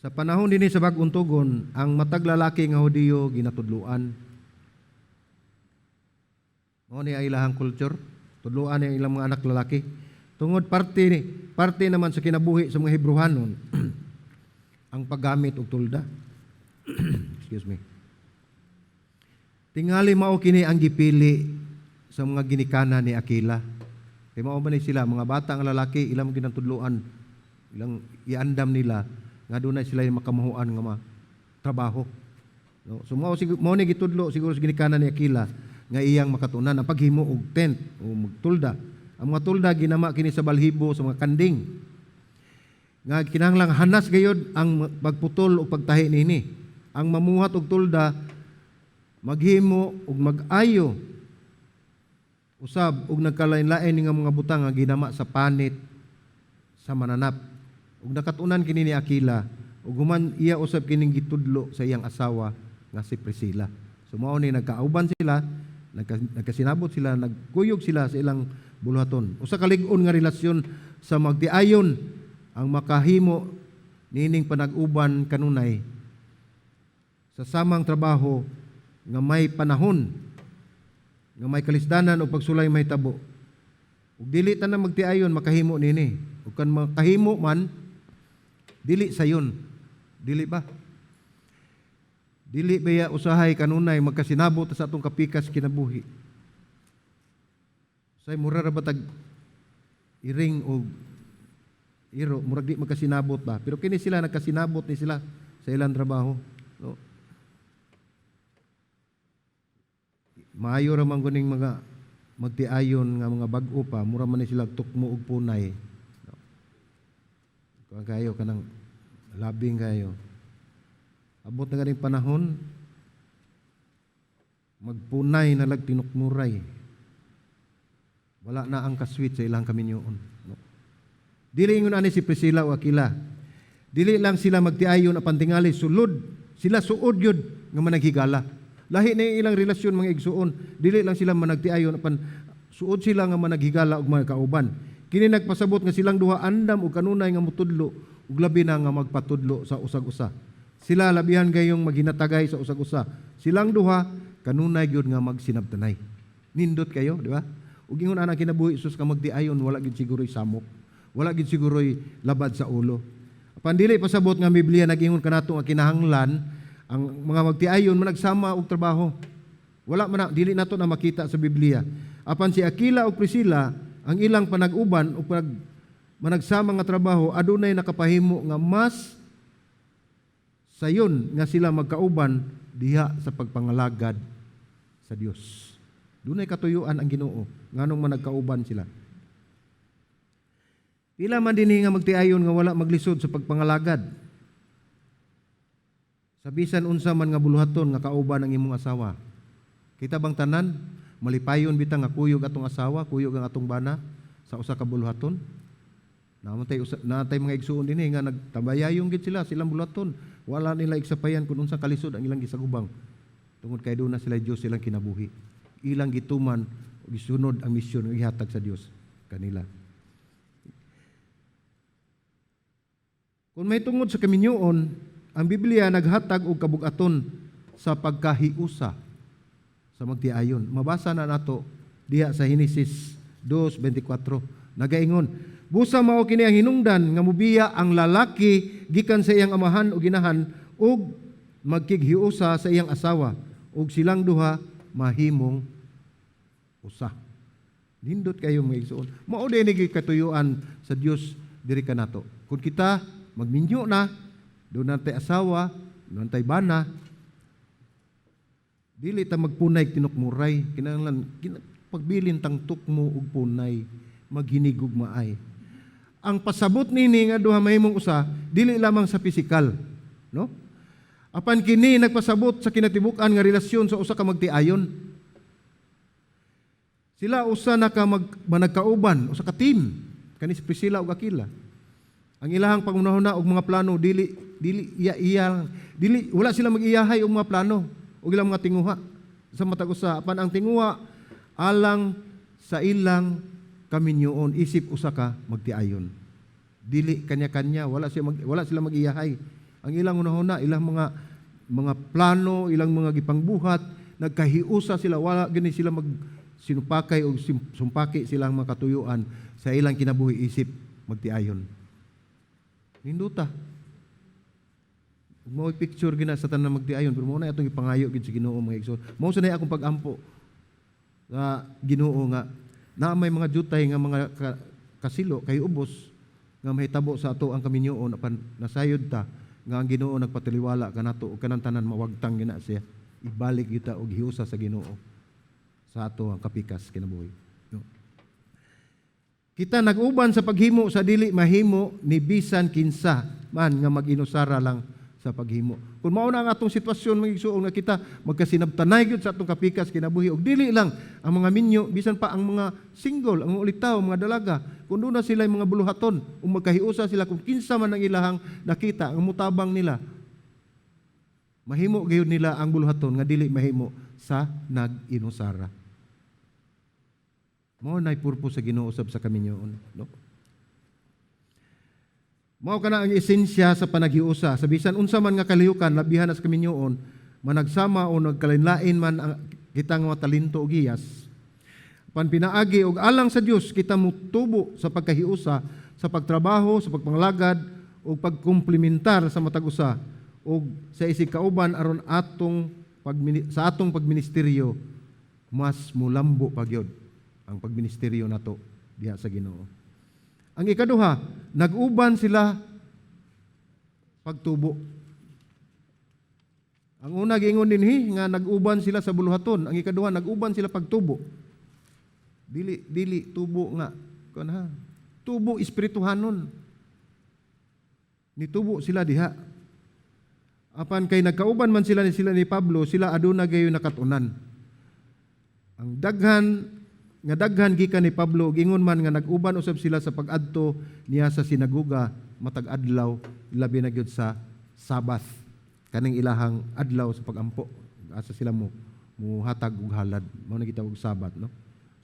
Sa panahon dinhi sa Bag-ong Tugon, ang matag lalaki nga Hudiyo ginatudluan. Mao ni ang ilahang culture. Tudluan ni ang ilang mga anak lalaki. Tungod parte parte naman sa kinabuhi sa mga Hebrehanon ang paggamit og tulda. Excuse me. Tingali mao kini ang gipili sa mga ginikanan ni Aquila. Kay mao man ni sila mga bata nga lalaki, ilang ginatudluan, ilang iandam nila nga dunay sila makamahuan nga mga trabaho. No? So mao ni gitudlo siguro sa ginikanan ni Aquila nga iyang makatunan ang paghimo og tent o magtulda. Ang mga tulda ginama kini sa balhibo sa mga kanding. Nga kinahanglang hanas gayod ang pagputol o pagtahi niini. Ang mamuhat og tulda maghimo og mag-ayo usab og nagkalain-lain nga mga butang nga ginama sa panit sa mananap. Ug nakatunan kini ni Aquila ug human iya usab kining gitudlo sa iyang asawa nga si Priscilla. So mao ni nagkauban sila, nagkasinabot sila, nagkuyog sila sa ilang buluhaton. Usa ka lig-on nga relasyon sa magtiayon ang makahimo nining panag-uban kanunay sa samang trabaho nga may panahon nga may kalisdanan o pagsulay mahitabo. Ug dili tanan magtiayon makahimo nini. Ug kan makahimo man, dili sayon. Dili ba? Dili baya usahay kanunay magkasinabot sa atong kapikas kinabuhi? Say mura ra ba tag iring og iro, murag di magkasinabot ba? Pero kini sila, nagkasinabot ni sila sa ilang trabaho. No? Maayo ra man kuning mga magtiayon nga mga bag-o pa, mura man ni sila tukmo og punay. No? Kuan kayo, kanang labing kayo. Abot na ganing panahon, magpunay na lag tinukmuray. Wala na ang kasweet sa ilang kaminyoon. No? Dili ingon ani si Priscilla o Aquila. Dili lang sila magtiayon apan tingali sulod. Sila suod yun nga managhigala. Lahi na yung ilang relasyon, mga igsuon. Dili lang sila managtiayon apan suod sila nga managhigala og mga kauban. Kini nagpasabot nga silang duha andam og kanunay nga mutudlo ug labi na nga magpatudlo sa usag-usa. Sila labihan gayong maghinatagay sa usag-usa. Silang duha kanunay gyud nga magsinabtanay. Nindot kayo, di ba? Ug ingon ana kinabuhi, sus, ka magtiayon, wala gyud siguro'y samok. Wala gyud siguro'y labad sa ulo. Apan dili pasabot nga Biblia nag-ingon kanato nga kinahanglan ang mga magtiayon managsama og trabaho. Wala man na, dili nato na makita sa Biblia. Apan si Aquila ug Priscilla, ang ilang panag-uban o pag managsama nga trabaho adunay nakapahimo nga mas sayon nga sila magkauban diha sa pagpangalagad sa Dios. Dunay katuyuan ang Ginoo nganong managkauban sila. Pila man dinhi nga magtiayon nga wala maglisod sa pagpangalagad? Sa bisan unsa man nga buluhaton nga kauban ang imong asawa. Kita bang tanan malipayon bitang nga kuyog atong asawa, kuyog ang atong bana sa usa ka buluhaton? Namatay usa natay mga igsuon dinhi nga nagtabayayong gid sila silang buluhaton. Wala nila igsapayan kung unsa kalisod ang ilang gisagubang. Tungod kay doon na sila Dios silang kinabuhi. Ilang gituman ug gisunod ang misyon nga gihatag sa Dios kanila. Kung may tungod sa kaminyoon, ang Biblia naghatag og kabug-aton sa pagkahiusa. Sa magtiayon. Mabasa na nato diha sa Henesis 2:24. Nagaingon, "Busa mao kini ang hinungdan nga mubiya ang lalaki gikan sa iyang amahan ug inahan ug magkighiusa sa iyang asawa ug silang duha mahimong usa." Nindot kayo, mga igsoon. Mao din ni katuyuan sa Dios diri kanato. Kung kita magminyo na, duna tay asawa, duna tay bana, dili ta magpunay tinukmuray, kinahanglan pagbilin tang tukmo ug punay, maghinigugmaay. Ang pasabot nini nga duha mahimong usa, dili lamang sa pisikal, no? Apan kini nagpasabot sa kinatibuk-an nga relasyon sa usa ka magtiayon. Sila usa na ka managkauban, usa ka team, kani si Priscilla ug Aquila. Ang ilahang pangunahuna og mga plano, dili dili iya iya dili, wala sila mag-iyahay og mga plano ug ilang mga tinguha sa matag usa, apan ang tinguha alang sa ilang kaminyoon isip usa ka magtiayon. Dili kanya-kanya, wala sila mag-iyahay. Ang ilang hunahuna, ilang mga plano, ilang mga gipangbuhat, nagkahiusa sila, wala gani sila mag sinupakay o sumpaki silang mga katuyuan sa ilang kinabuhi isip magtiayon. Ninduta. Mao picture gina sa tanan magtiayon, pero mao na atong ipangayo gid sa Ginoo, mga igsoon. Mao sa akong pag-ampo nga Ginoo nga na may mga jutay nga mga kasilo kay ubos nga mahitabo sa ato ang kaminyoon, apan nasayod ta nga ang Ginoo nagpataliwala kanato ug kanang tanan mawagtang gina siya. Ibalik kita og hiusa sa Ginoo sa ato ang kapikas kinabuhi. No? Kita nag-uban sa paghimo sa dili mahimo ni bisan kinsa man nga mag-inusara lang sa paghimo. Kung mao na ang atong sitwasyon, mga igsuon, nga kita magkasinabtanay gyud sa atong kapikas kinabuhi ug dili lang ang mga minyo, bisan pa ang mga single, ang mga ulitaw, mga dalaga, kung duna sila mga buluhaton ug magkahiusa sila kung kinsa man ang ilahang nakita ang mutabang nila, mahimo gayud nila ang buluhaton nga dili mahimo sa nag-inusara. Mao nay purpose sa Ginoo usab sa kaminyoon, no? Mao kana ang esensya sa panaghiusa sa bisan unsa man nga kalihukan, labihan na sa kaminyoon, managsama o nagkalain-lain man ang kita nga mga talento o giyas. Pan pinaagi og alang sa Dios, kita mutubo sa pagkahiusa, sa pagtrabaho, sa pagpangalagad ug pagkumplementar sa matag usa ug sa isig kauban aron atong sa atong pagministeryo mas mulambo pa gyud ang pagministeryo nato diha sa Ginoo. Ang ikaduha, nag-uban sila pagtubo. Ang una, giingon dinhi nga nag-uban sila sa buluhaton. Ang ikaduha, nag-uban sila pagtubo. Dili dili tubo nga kuan ha. Tubo espirituhanon. Nitubo sila diha. Apan kay nagkauban man sila ni Pablo, sila aduna gayon nakatunan. Ang daghan nga daghan gikan ni Pablo, gingon man nga nag-uban usab sila sa pag-adto niya sa sinagoga matag adlaw, labi na gyud sa Sabbath, kaning ilahang adlaw sa pagampo asa sila mo muhatag og halad. Mao na gitawag Sabbath, no?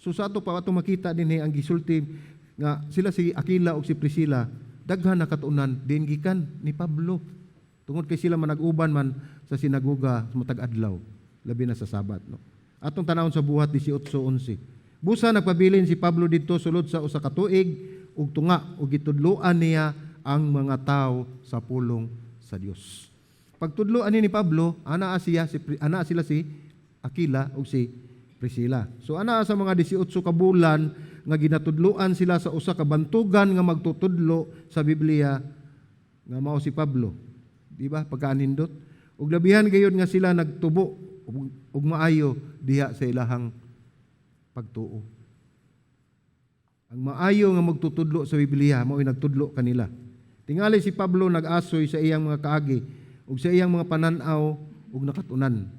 So sa ato pa ato makita dinhi ang gisulti nga sila si Aquila ug si Priscilla daghan nakatunan din gikan ni Pablo tungod kay sila manag-uban man sa sinagoga sa matag adlaw, labi na sa Sabbath, no? Atong tanawon sa Buhat 18:11. "Busa nagpabilin si Pablo didto sulod sa usa ka tuig ug tunga ug gitudloan niya ang mga tao sa pulong sa Dios." Pagtudlo ani ni Pablo, ana siya si ana sila si Aquila ug si Priscilla. So ana sa mga 18 ka bulan nga ginatudloan sila sa usa ka bantugan nga magtutudlo sa Biblia nga mao si Pablo. Di ba? Pagkaanindot. Ug labihan gayud nga sila nagtubo ug maayo diha sa ilahang pagtuo. Ang maayo nga magtutudlo sa Biblia mao nagtudlo kanila. Tingali si Pablo nag-asoy sa iyang mga kaagi ug sa iyang mga panan-aw ug nakatunan.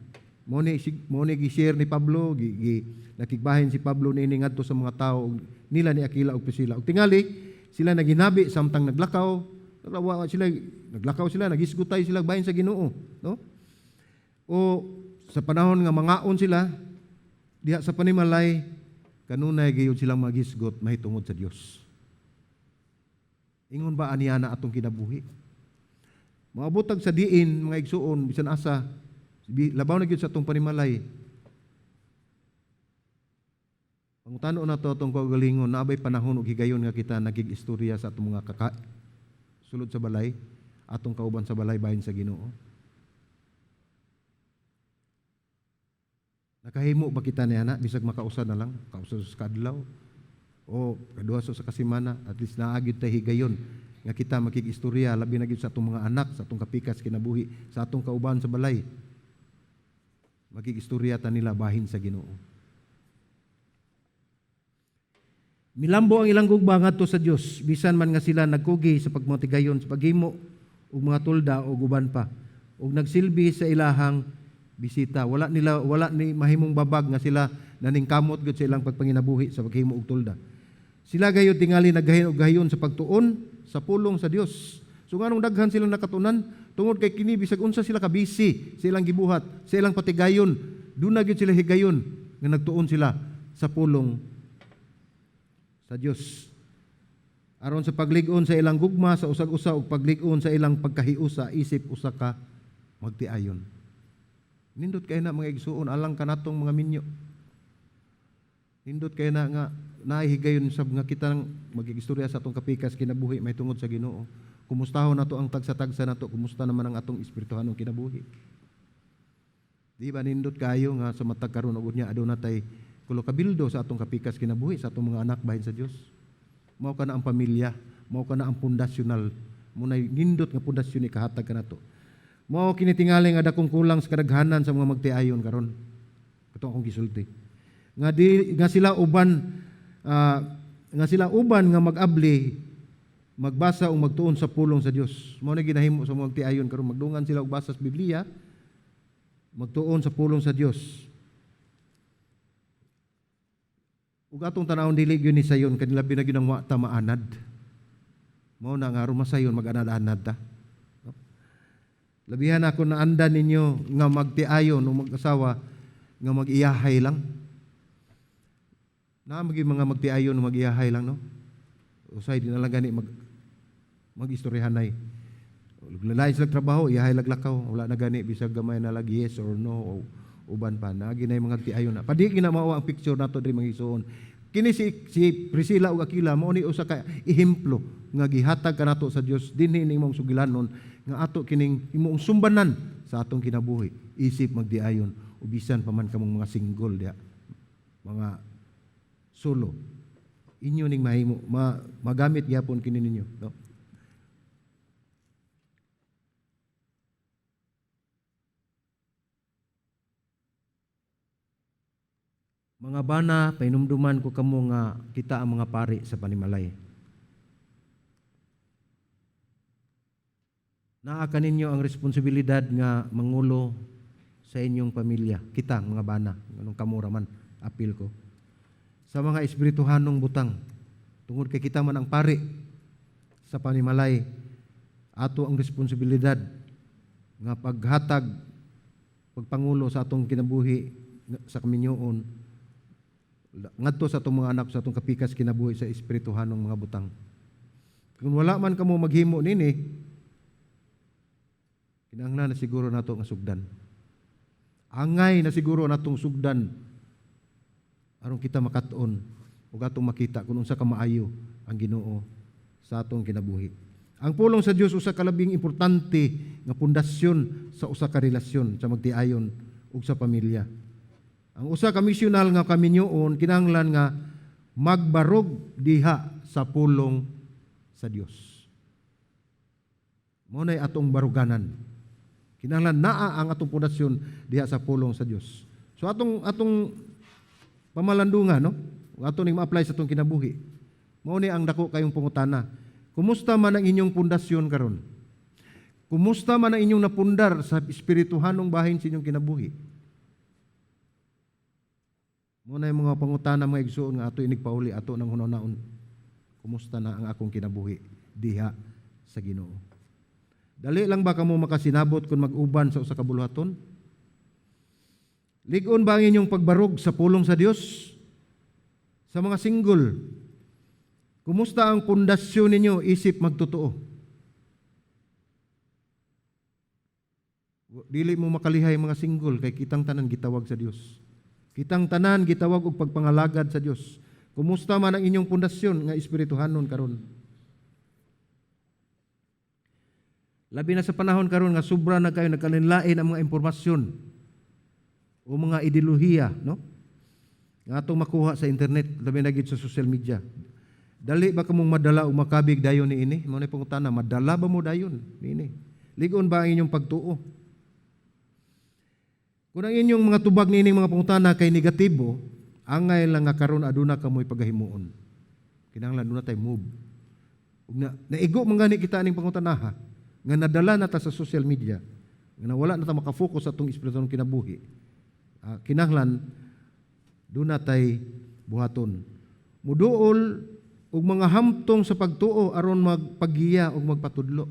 Mao ni gi-share ni Pablo, gi nakigbahin si Pablo niini ngadto sa mga tawo ug nila ni Aquila ug Priscilla. Ug tingali sila naginabi samtang naglakaw, sila naglakaw sila, nagisgutay sila bahin sa Ginoo, no? O sa panahon nga mangaon sila diha sa panimalay, kanunay gayud silang magisgot mahitungod sa Dios. Ingon ba aniya na atong kinabuhi? Maabotag sa diin, mga igsuon, bisan asa, labaw na gyud sa atong panimalay. Pangutano na to atong kaugalingon, naa bay panahon ug higayon nga kita nagig-istorya sa atong mga kaka sulod sa balay, atong kauban sa balay bahin sa Ginoo? Nakahimo ba kita niya na bisag makausa na lang, kausa sa kadlaw o kaduha sa kasimana, at least naa gyud tay higayon nga kita makig-istorya, labi na gyud sa atong mga anak, sa atong kapikas kinabuhi, sa atong kauban sa balay. Makig-istorya ta nila bahin sa Ginoo. Milambo ang ilang gugma ngadto sa Dios, bisan man nga sila nagkugi sa pagmatigayon sa paghimo og mga tolda o uban pa, ug nagsilbi sa ilahang bisita. Wala ni mahimong babag nga sila naningkamot gyud sa ilang pagpanginabuhi sa paghimo og tolda. Sila gayud tingali naggahin og gahiyon sa pagtuon sa pulong sa Dios. So nganong daghan silang nakatunan? Tungod kay kini bisag unsa sila ka busy sa ilang gibuhat, sa ilang patigayon, duna gyud sila higayon nga nagtuon sila sa pulong sa Dios. Aron sa paglig-on sa ilang gugma sa usag-usa ug paglig-on sa ilang pagkahiusa isip usa ka magtiayon. Nindot kay na, mga igsuon, alang kanatong mga minyo. Nindot kay na nga nahihigayon sab nga kita magigistorya sa atong kapikas kinabuhi may tungod sa Ginoo. Kumustahon nato ang tagsa-tagsa nato, kumusta naman ang atong espirituhanong kinabuhi? Di ba nindot kayo nga sa matag karon ug unya aduna tay kulo kabildo sa atong kapikas kinabuhi sa atong mga anak bahin sa Dios? Mao ka na ang pamilya, mao ka na ang pundasyonal, munay nindot nga pundasyon ikahatag kanato. Mao kini tingali nga dakong kulang sa kadaghanan sa mga magtiayon karon. Kato akong gisulti. Nga di nga sila uban nga mag-abli, magbasa o magtuon sa pulong sa Dios. Mao na ginahimo sa mga magtiayon karon, magdungan sila og basa sa Biblia, magtuon sa pulong sa Dios. Ug atong tanawon, dili gyud ni sayon kay labi na gyud ang wa ta maanad. Mao na nga aron masayon, mag-anad-anad ta. No? Labihan ako naandan ninyo nga magtiayon o mag-asawa nga mag-iyahay lang. Naa magi mga magtiayon o mag-iyahay lang, no? Usay di na lang gani mag-istoryahanay. Lain sila trabaho, iyahay laglakaw, wala na gani bisag gamay na lag yes or no o uban pa na ginay mga tiayon na. Padi gina mao ang picture nato diri, mga igsuon. Kini si Priscilla ug Aquila mao ni usa ka ehemplo nga gihatag kanato sa Dios dinhi ning imong sugilanon nga ato kining imong sumbanan sa atong kinabuhi isip magdiayon, o bisan pa man kamong mga single diha, mga solo, inyo ning mahimo, magamit gyapon kini ninyo, no? Mga bana, pahinumduman ko kamo nga kita ang mga pari sa panimalay. Naa kaninyo ang responsibilidad nga mangulo sa inyong pamilya. Kita, mga bana, anong kamura man, apil ko. Sa mga espirituhanong butang, tungod kay kita man ang pari sa panimalay, ato ang responsibilidad nga paghatag, pagpangulo sa atong kinabuhi sa kaminyoon, ngadto sa atong mga anak, sa atong kapikas kinabuhi sa espirituhanong mga butang. Kung wala man kamo maghimo nini, kinahanglan na siguro nato nga sugdan. Angay na siguro natong sugdan aron kita makat-on ug atong makita kung unsa ka maayo ang Ginoo sa atong kinabuhi. Ang pulong sa Dios usa ka labing importante nga pundasyon sa usa ka relasyon sa magtiayon ug sa pamilya. Ang usa ka misyonal nga kaminyoon kinahanglan nga magbarog diha sa pulong sa Dios. Mao nay atong baruganan. Kinahanglan naa ang atong pundasyon diha sa pulong sa Dios. So atong pamalandungan, no? Ato ning ma-apply sa atong kinabuhi. Mao ni ang dako kayong pangutana. Kumusta man ang inyong pundasyon karon? Kumusta man ang inyong napundar sa espirituhanong bahin sa inyong kinabuhi? Mao na yung mga pangutana, mga igsuon, nga ato inig pauli ato nang hunaon. Kumusta na ang akong kinabuhi diha sa Ginoo? Dali lang ba kamo makasinabot kung mag-uban sa usa ka buluhaton? Lig-on ba ang inyong pagbarog sa pulong sa Dios? Sa mga single, kumusta ang pundasyon ninyo isip magtotoo? Dili mo makalihay, mga single, kay kitang tanan gitawag sa Dios. Kitang tanan gitawag og pagpangalagad sa Dios. Kumusta man ang inyong pundasyon nga espirituhanon karon? Labi na sa panahon karon nga sobra na kayo nagkalinlain ang mga impormasyon o mga ideolohiya, no? Nga atong makuha sa internet, labi na gid sa social media. Dali ba kamong madala o makabig dayon niini? Mao na pangutana, madala ba mo dayon niini? Ligon ba ang inyong pagtuo? Kung ang inyong mga tubag niining mga pangutana kay negatibo, angay lang nga karon aduna kamoy pagahimuon. Kinahanglan aduna tay move. Ug na, naigo man gani kita aning pangutanaha nga nadala na ta sa social media, nga nawala na ta makafocus sa atong espiritual kinabuhi. Kinahanglan duna tay buhaton. Muduol og mga hamtong sa pagtuo aron magpagiya ug magpatudlo.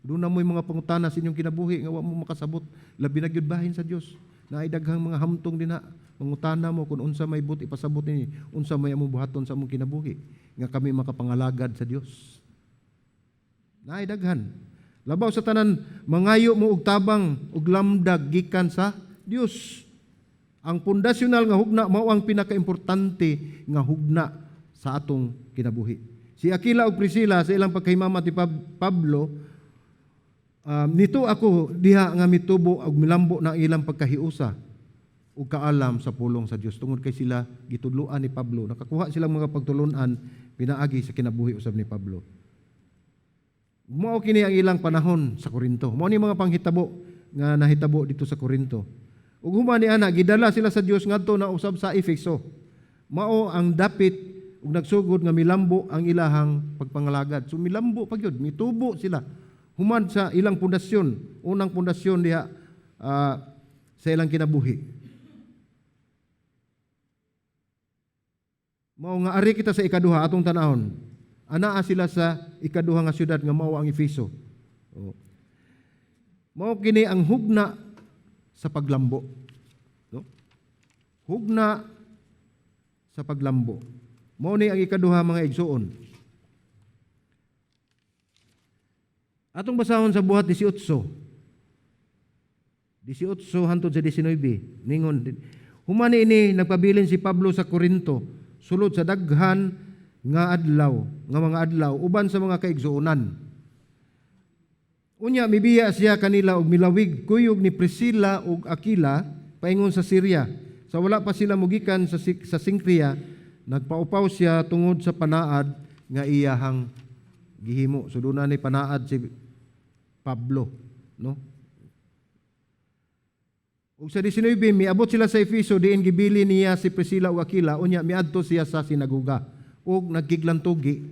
Duna mo'y mga pangutana sa inyong kinabuhi nga wa mo makasabot, labi na gyud bahin sa Dios. Naay daghang mga hamtong dinha, mangutana mo kung unsa may but ipasabot nini, unsa may among buhaton sa among kinabuhi nga kami makapangalagad sa Dios. Naay daghan. Labaw sa tanan, mangayo mo og tabang ug lamdag gikan sa Dios. Ang pundasyonal nga hugna mao ang pinakaimportante nga hugna sa atong kinabuhi. Si Aquila ug Priscilla sa ilang pagkahimama ti Pablo, nito ako diha nga mitubo og milambo na ilang pagkahiusa ug kaalam sa pulong sa Dios, tungod kay sila gitudloan ni Pablo. Nakakuha silang mga pagtulunan pinaagi sa kinabuhi usab ni Pablo. Mao kini ang ilang panahon sa Korinto. Mao ni mga panghitabo nga nahitabo dito sa Korinto. Ug human ni ana, gidala sila sa Dios ngadto na usab sa Efeso. Mao ang dapit ug nagsugod nga milambo ang ilahang pagpangalagad. So milambo pa gyud, mitubo sila human sa ilang pundasyon, unang pundasyon diha sa ilang kinabuhi. Mao nga ari kita sa ikaduha atong tanahon. Anaa sila sa ikaduha nga syudad nga mao ang Efeso. Oh. Mao kini ang hugna sa paglambo. No? Hugna sa paglambo. Mao ni ang ikaduha, mga igsuon. Atong basahon sa Buhat 18. 18 hantod sa 19. Ningon, human ini nagpabilin si Pablo sa Korinto sulod sa daghan nga adlaw, nga mga adlaw uban sa mga kaigsuonan. Unya mibiya siya kanila og milawig kuyog ni Priscilla ug Aquila paingon sa Syria. Sa wala pa sila mugikan sa Sincria, nagpaupaw siya tungod sa panaad nga iyahang gihimo. So doon na ni panaad si Pablo, no? Ug sa 19, miabot sila sa Efeso, diin gibili niya si Priscilla ug Aquila, unya miadto siya sa sinagoga ug nagkiglantugi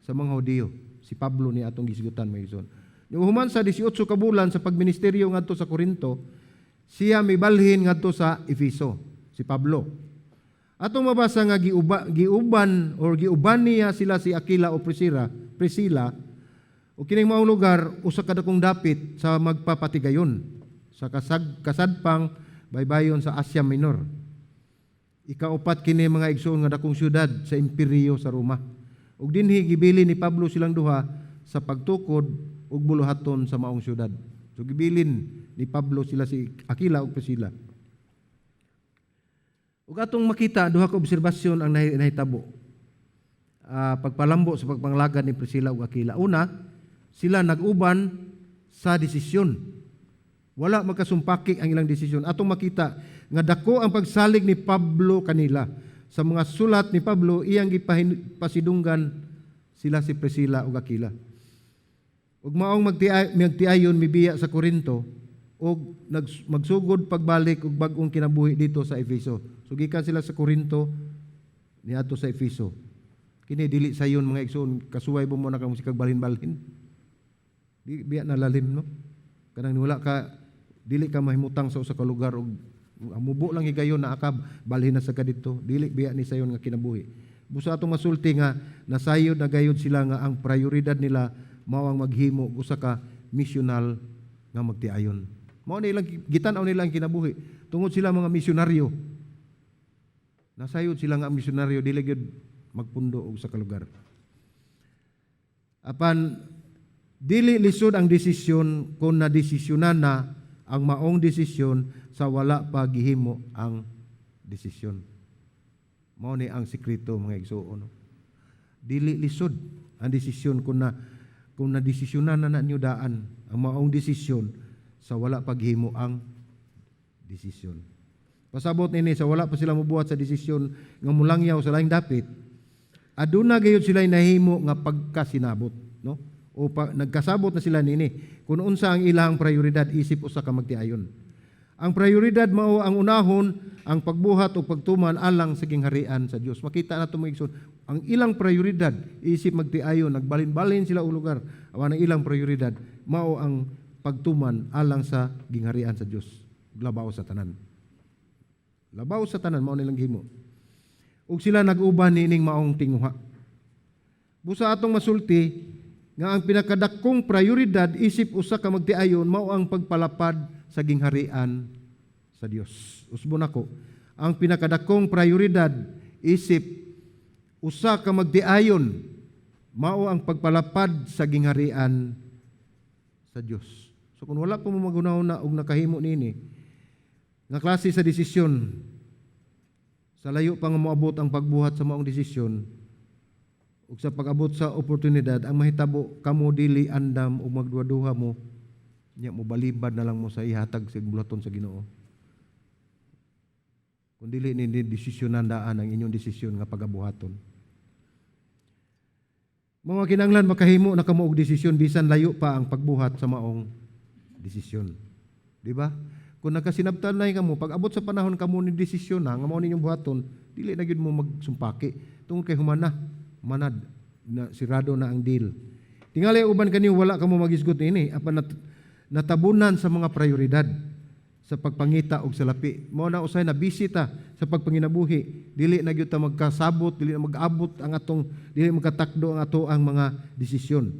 sa mga Hudiyo. Si Pablo ni atong gisgutan, mga igsoon. Human sa 18 ka bulan sa pagministeryo ngadto sa Korinto, siya mibalhin ngadto sa Efeso, si Pablo. Atong mabasa nga giuban or giuban niya sila si Aquila o Priscilla, o kining maong lugar usa ka dakong dapit sa magpapatigayon sa kasadpang baybayon sa Asia Minor. Ikaupat kini, mga igsoon, nga dakong syudad sa imperyo sa Roma. Ug dinhi gibili ni Pablo silang duha sa pagtukod ug buluhaton sa maong syudad. So gibilin ni Pablo sila si Aquila ug Priscilla. Ug atong makita duha ka obserbasyon ang nahitabo. Pagpalambo sa pagpanglagad ni Priscilla ug Aquila. Una, sila nag-uban sa desisyon. Wala makasumpaki ang ilang desisyon. Atong makita nga dako ang pagsalig ni Pablo kanila. Sa mga sulat ni Pablo, iyang gipasidunggan sila si Priscilla ug Aquila. Ug maong magtiayon mibiya sa Korinto ug magsugod pagbalik og bag-ong kinabuhi dito sa Efeso. So gikan sila sa Korinto niadto sa Efeso. Kini dili sayon, mga igsoon, kasuway mo na kang musikag balhin-balhin. Di biya na lalim, no? Kanang wala ka, dili ka mahimutang sa usa ka lugar ug mubo lang higayon na akab balhin na sa kadto. Dili biya ni sayon nga kinabuhi. Busa atong masulti nga nasayod na gayud sila nga ang prioridad nila mao ang maghimo og usa ka misyonal nga magtiayon. Mao na ilang gitan-aw nila ang kinabuhi tungod sila mga misyonaryo. Nasayod sila nga ang misyonaryo dili gyud magpundo og sa ka lugar. Apan dili lisod ang desisyon kung nadesisyonan na ang maong desisyon sa wala pa gihimo ang desisyon. Mao ni ang sikreto, mga igsuon, no? Dili lisod ang desisyon kung na desisyonan na ninyo daan ang maong desisyon sa wala paghimo ang desisyon. Pasabot nini, sa wala pa sila mobuhat sa desisyon nga mulangyaw sa laing dapit, aduna gayud sila nahimo nga pagkasinabot, no? O pa, nagkasabot na sila nini kung unsa ang ilang prioridad isip usa ka magtiayon. Ang prioridad mao ang unahon ang pagbuhat o pagtuman alang sa gingharian sa Dios. Makita nato, mga igsoon, ang ilang prioridad isip magtiayon, nagbalin-balin sila og lugar. Awan ang ilang prioridad mao ang pagtuman alang sa gingharian sa Dios. Labaw sa tanan. Labaw sa tanan mao nilang gihimo. Ug sila nag-uban niining maong tinguha. Busa atong masulti nga ang pinakadakong prioridad isip usa ka magtiayon mao ang pagpalapad sa gingharian sa Dios. Usbon ako. Ang pinakadakong prioridad isip usa ka magtiayon mao ang pagpalapad sa gingharian sa Dios. So kung wala pa mo maghunahuna og nakahimo niini nga klase sa desisyon, sa layo pa nga moabot ang pagbuhat sa maong desisyon ug sa pag-abot sa oportunidad, ang mahitabo, kamo dili andam ug magduha-duha mo nya, mobalibad na lang mo sa ihatag sa bulaton sa Ginoo. Kung dili ni desisyonan daan ang inyong desisyon nga pagabuhaton. Mga kinanglan makahimo na kamo og desisyon bisan layo pa ang pagbuhat sa maong desisyon. Di ba? Kung nakasinabtan na kamo, pag abot sa panahon kamo ni desisyon na nga mao ninyong buhaton, dili na gyud mo magsumpaki. Tungod kay humana, manad na, sirado na ang deal. Tingali uban kaniyo wala kamo magisgot niini apan natabunan sa mga prioridad sa pagpangita og salapi. Mao na usay na bisita sa pagpanginabuhi. Dili na gyud ta magkasabot, dili na mag-abot ang atong, dili magkatakdo ang ato ang mga desisyon.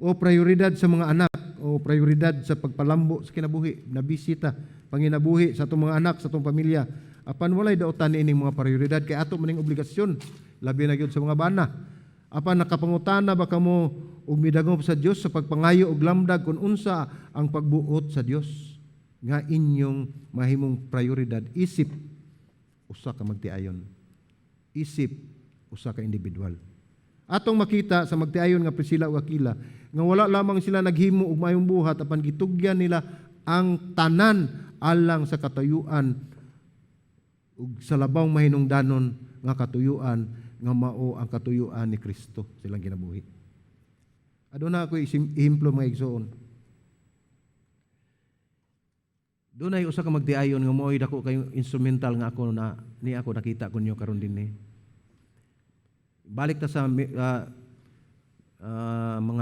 O prioridad sa mga anak o prioridad sa pagpalambo sa kinabuhi, na bisita panginabuhi sa atong mga anak, sa atong pamilya. Apan walay daotan niining mga prioridad kay ato maning obligasyon, labi na gyud sa mga bana. Apan nakapangutana ba kamo og midangop sa Dios sa pagpangayo og lamdag kung unsa ang pagbuot sa Dios nga inyong mahimong prioridad isip usa ka magtiayon, isip usa ka individual? Atong makita sa magtiayon nga Priscilla ug Aquila nga wala lamang sila naghimo og maayong buhat apan gitugyan nila ang tanan alang sa katuyuan ug sa labaw mahinungdanon nga katuyuan nga mao ang katuyuan ni Kristo silang kinabuhi. Aduna ako ehemplo, mga igsoon. Dunay usa ka magtiayon nga mo'y dako kayong instrumental nga ako na ni ako nakita kunyo karon dinhi. Balik ta sa mga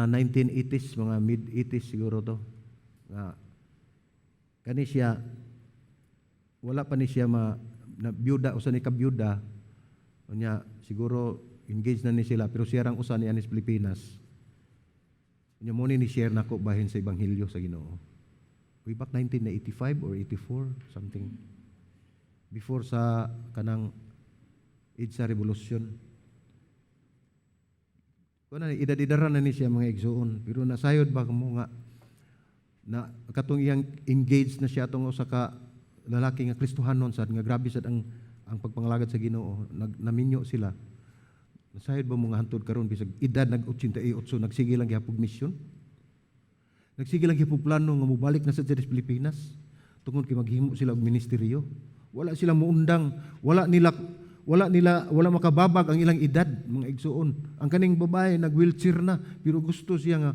1980s, mga mid-80s siguro to. Nga kani siya, wala pa ni siya ma na byuda, usa ni ka byuda. Unya siguro engaged na ni sila pero siya rang usa ni anis Pilipinas. Unya mo ni share nako bahin sa ebanghelyo sa Ginoo. Way back 1985 or 84 something, before sa kanang EDSA Revolution. Kuan na, edad-edaran na ni siya, mga igsuon, pero nasayod ba mo nga na katong iyang engaged na siya atong usa ka lalaki nga Kristohanon sad, nga grabe sad ang pagpangalagad sa Ginoo, nag naminyo sila? Nasayod ba mo nga hantod karon, bisag edad nag 88, nagsige lang gihapon mission? Nagsige lang gihapon plano nga mobalik na sa sa Pilipinas tungod kay maghimo sila og ministeryo. Wala sila muundang, wala nila wala makababag ang ilang edad, mga igsuon. Ang kaning babae nag wheelchair na pero gusto siya nga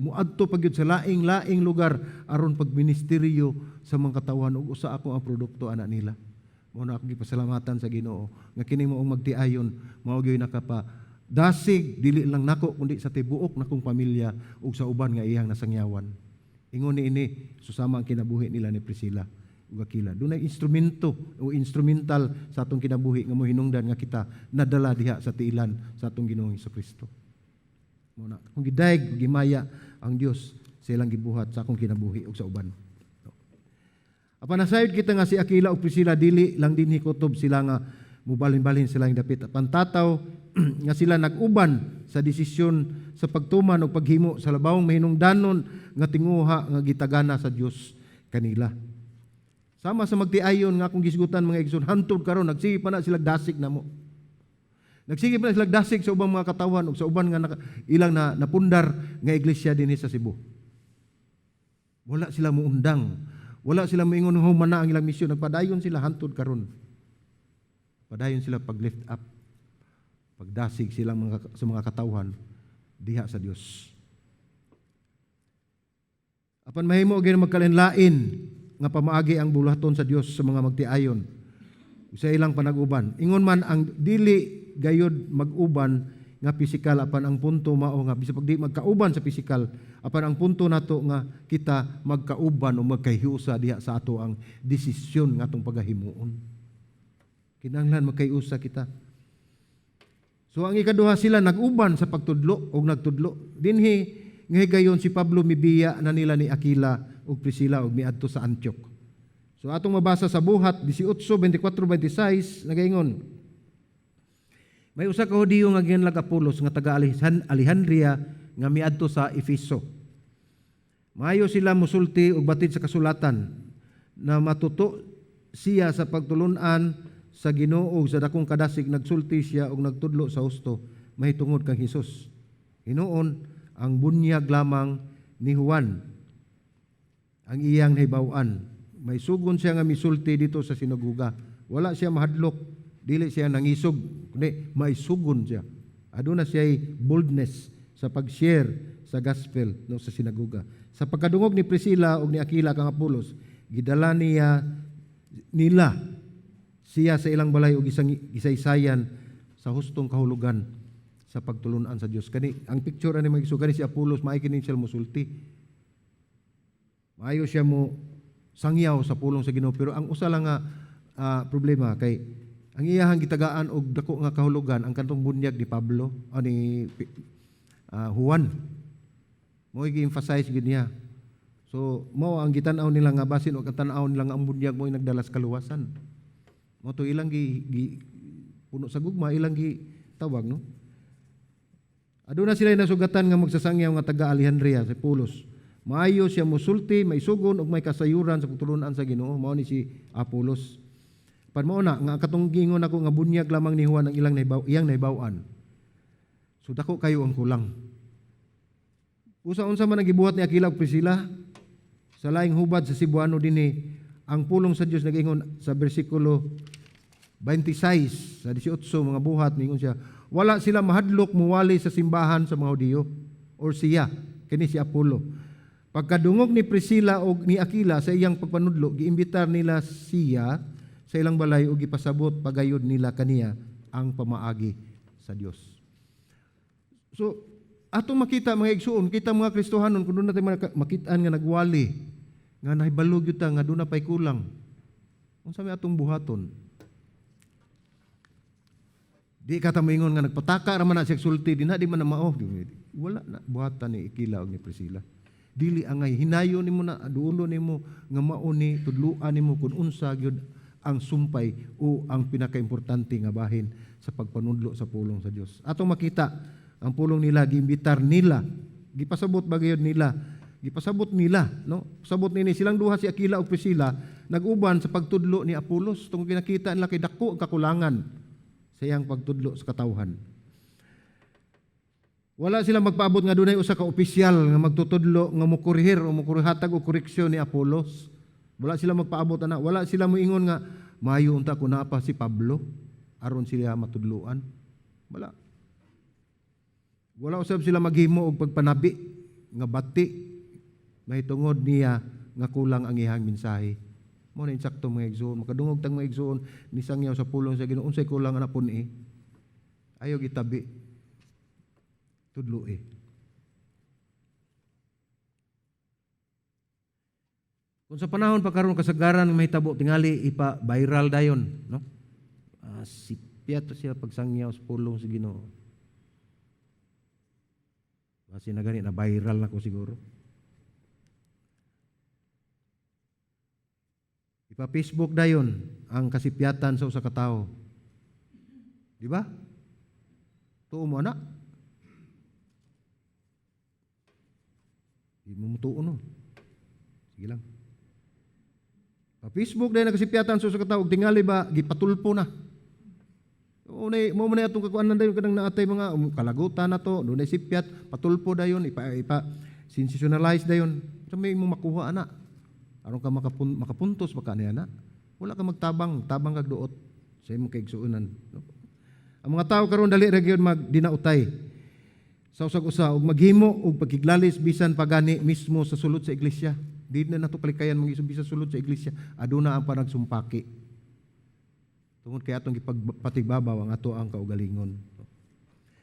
muadto pa gyud sa laing-laing lugar aron pagministeryo sa mga katawhan, ug usa ako ang produkto ana nila. Mao na akong gipasalamatan sa Ginoo nga kini maong magtiayon mao gyud nakapa dasig dili lang nako kundi sa tibuok nakong pamilya ug sa uban nga iyang nasangyawan. Ingon ni ini susama ang kinabuhi nila ni Priscilla ug Aquila. Dunay instrumento o instrumental sa atong kinabuhi nga mohinungdan nga kita nadala diha sa tiilan sa atong Ginoong Kristo. Mao na kung gidayeg ug gimaya ang Dios sa ilang gibuhat sa akong kinabuhi ug sa uban. Apan nasayod kita nga si Aquila ug Priscilla dili lang dinhi kutob sila nga mubalhin-balhin sila ang dapit. Apan tataw nga sila nag-uban sa desisyon sa pagtuman ug paghimo sa labawong mahinungdanon nga tinguha nga gitagana sa Dios kanila. Sama sa magtiayon nga akong gisgutan, mga igsoon, hantod karon nagsige pa na sila dasig namo. Nagsige pa na sila dasig sa ubang mga katawan ug sa uban nga ilang na napundar nga iglesia dinhi sa Cebu. Wala sila muundang. Wala sila moingon human na ang ilang misyon. Nagpadayon sila hantod karon. Padayon sila pag-lift up. Pagdasig silang sa mga katawhan diha sa Dios. Apan mahimo gyud magkalain-lain nga pamaagi ang buluhaton sa Dios sa mga magtiayon sa ilang panag-uban. Ingon man ang dili gayud mag-uban nga pisikal, apan ang punto mao nga bisag pag di magkauban sa pisikal, apan ang punto nato nga kita magkauban o magkahiusa diha sa ato ang desisyon nga atong pagahimuon. Kinahanglan magkahiusa kita. So ang ikaduha, sila nag-uban sa pagtudlo og nagtudlo. Dinhi nga higayon, si Pablo mibiya na nila ni Aquila ug Priscilla ug miadto sa Antioch. So atong mabasa sa Buhat 18:24 26, nagaingon: May usa ka Hudiyo nga gianlag Apolos nga taga Alejandria nga miadto sa Efeso. Maayo sila musulti og batid sa kasulatan na matuto siya sa pagtulunan sa Ginoo ug sa dakong kadasig nagsulti siya og nagtudlo sa husto mahitungod kang Hesus. Hinuon ang bunyag lamang ni Juan ang iyang nahibaw-an. May sugon siya nga misulti dito sa sinagoga. Wala siya mahadlok, dili siya nangisog, kundi may sugon siya. Aduna siya boldness sa pag-share sa gospel, no, sa sinagoga. Sa pagkadungog ni Priscilla ug ni Aquila kang Apolos, gidala nila siya sa ilang balay ug isang gisaysayan sa hustong kahulugan sa pagtulunan sa Dios. Kani ang picture ani, mga igsoon, kani si Apolos, maay kini siya musulti. Maayo siya mo sangyaw sa pulong sa Ginoo, pero ang usa lang nga problema kay ang iyahang gitagaan og dako nga kahulugan ang kantong bunyag ni Pablo o ni Juan. Mao gi-emphasize gid niya. So mao ang gitan-aw nila nga basin og ang tan-aw nila nga ang bunyag mo nagdala sa kaluwasan. Mao to ilang gi puno sa gugma ilang gi tawag, no. Aduna sila nasugatan nga magsasangyaw nga taga Alejandria, si Apolos. Maayo siya musulti, may sugon ug may kasayuran sa pagtulunan sa Ginoo. Mao ni si Apolos. Pan mao na nga katong giingon ako nga bunyag lamang ni Juan ang ilang iyang nahibaw-an. So dako kayo ang kulang. Usa unsa man ang gibuhat ni Aquila ug Priscilla sa laing hubad sa Cebuano dinhi, ang pulong sa Dios nag-ingon sa bersikulo 26 sa 18 mga Buhat, ningon siya, wala sila mahadlok muwali sa simbahan sa mga Hudiyo or siya kini si Apollo. Pagkadungog ni Priscilla og ni Aquila sa iyang pagpanudlo, giimbitar nila siya sa ilang balay ug gipasabot pagayod nila kaniya ang pamaagi sa Dios. So atong makita, mga igsuon, kita mga Kristohanon, kung doon natin makitaan nga nagwali, nga nahibalo gyud ta nga doon na pay kulang. Unsa may atong buhaton? Di ka ta moingon nga nagpataka ra man na siya sulti dinha, di man na mao. Wala na buhatan ni Aquila ug ni Priscilla. Dili angay hinayon nimo na duolo nimo nga mao ni tudluan nimo kung unsa gyud ang sumpay o ang pinakaimportante nga bahin sa pagpanudlo sa pulong sa Dios. Atong makita ang pulong nila, giimbitar nila, gipasabot ba gayud nila, gipasabot nila, no? Pasabot nini silang duha, si Aquila ug Priscilla, nag-uban sa pagtudlo ni Apolos tungod kinakita nila kay dako ang kakulangan sa iyang pagtudlo sa katawhan. Wala sila magpaabot nga dunay usa ka opisyal nga magtutudlo nga mokorehir o mokurhatag og koreksyon ni Apolos. Wala sila magpaabot ana, wala sila moingon nga maayo unta kun naa pa si Pablo aron sila matudloan. Wala. Wala usab sila maghimo og pagpanabi nga bati mahitungod niya nga kulang ang iyang mensahe. Mo na insakto, mga igsoon, makadungog tang mga igsoon ni sangyaw sa pulong sa Ginoo, unsay kulang ana pun eh. Ayaw gitabi. Tudlo eh. Kung sa panahon pa karon kasagaran nga mahitabo tingali ipa viral dayon, no? Si Piato siya pagsangyaw sa pulong sa Ginoo. Basi na gani na viral na ko siguro. Ipa Facebook dayon ang kasipyatan sa usa ka tawo. Di ba? Tuo mo ana? Di mo mutuo, no. Sige lang. Sa Facebook dahil nakasipyatan sa usa ka tawo og tingali ba gipatulpo na. Unay mo man atong kakuanan dayon kanang naatay mga kalagutan na to, dunay sipyat, patulpo dayon, ipa sensationalize dayon. Sa may imong makuha ana. Aron ka makapuntos ba ka niya na? Wala ka magtabang, tabang kag duot sa imong kaigsuonan. No? Ang mga tao karon dali ra gyud magdinautay sa usag-usa ug maghimo og pagkiglalis bisan pagani mismo sa sulod sa iglesia. Di na nato kalikayan mga bisan sa sulod sa iglesia, aduna ang panagsumpaki. Tungod kay atong gipagpatigbabaw ang ato ang kaugalingon.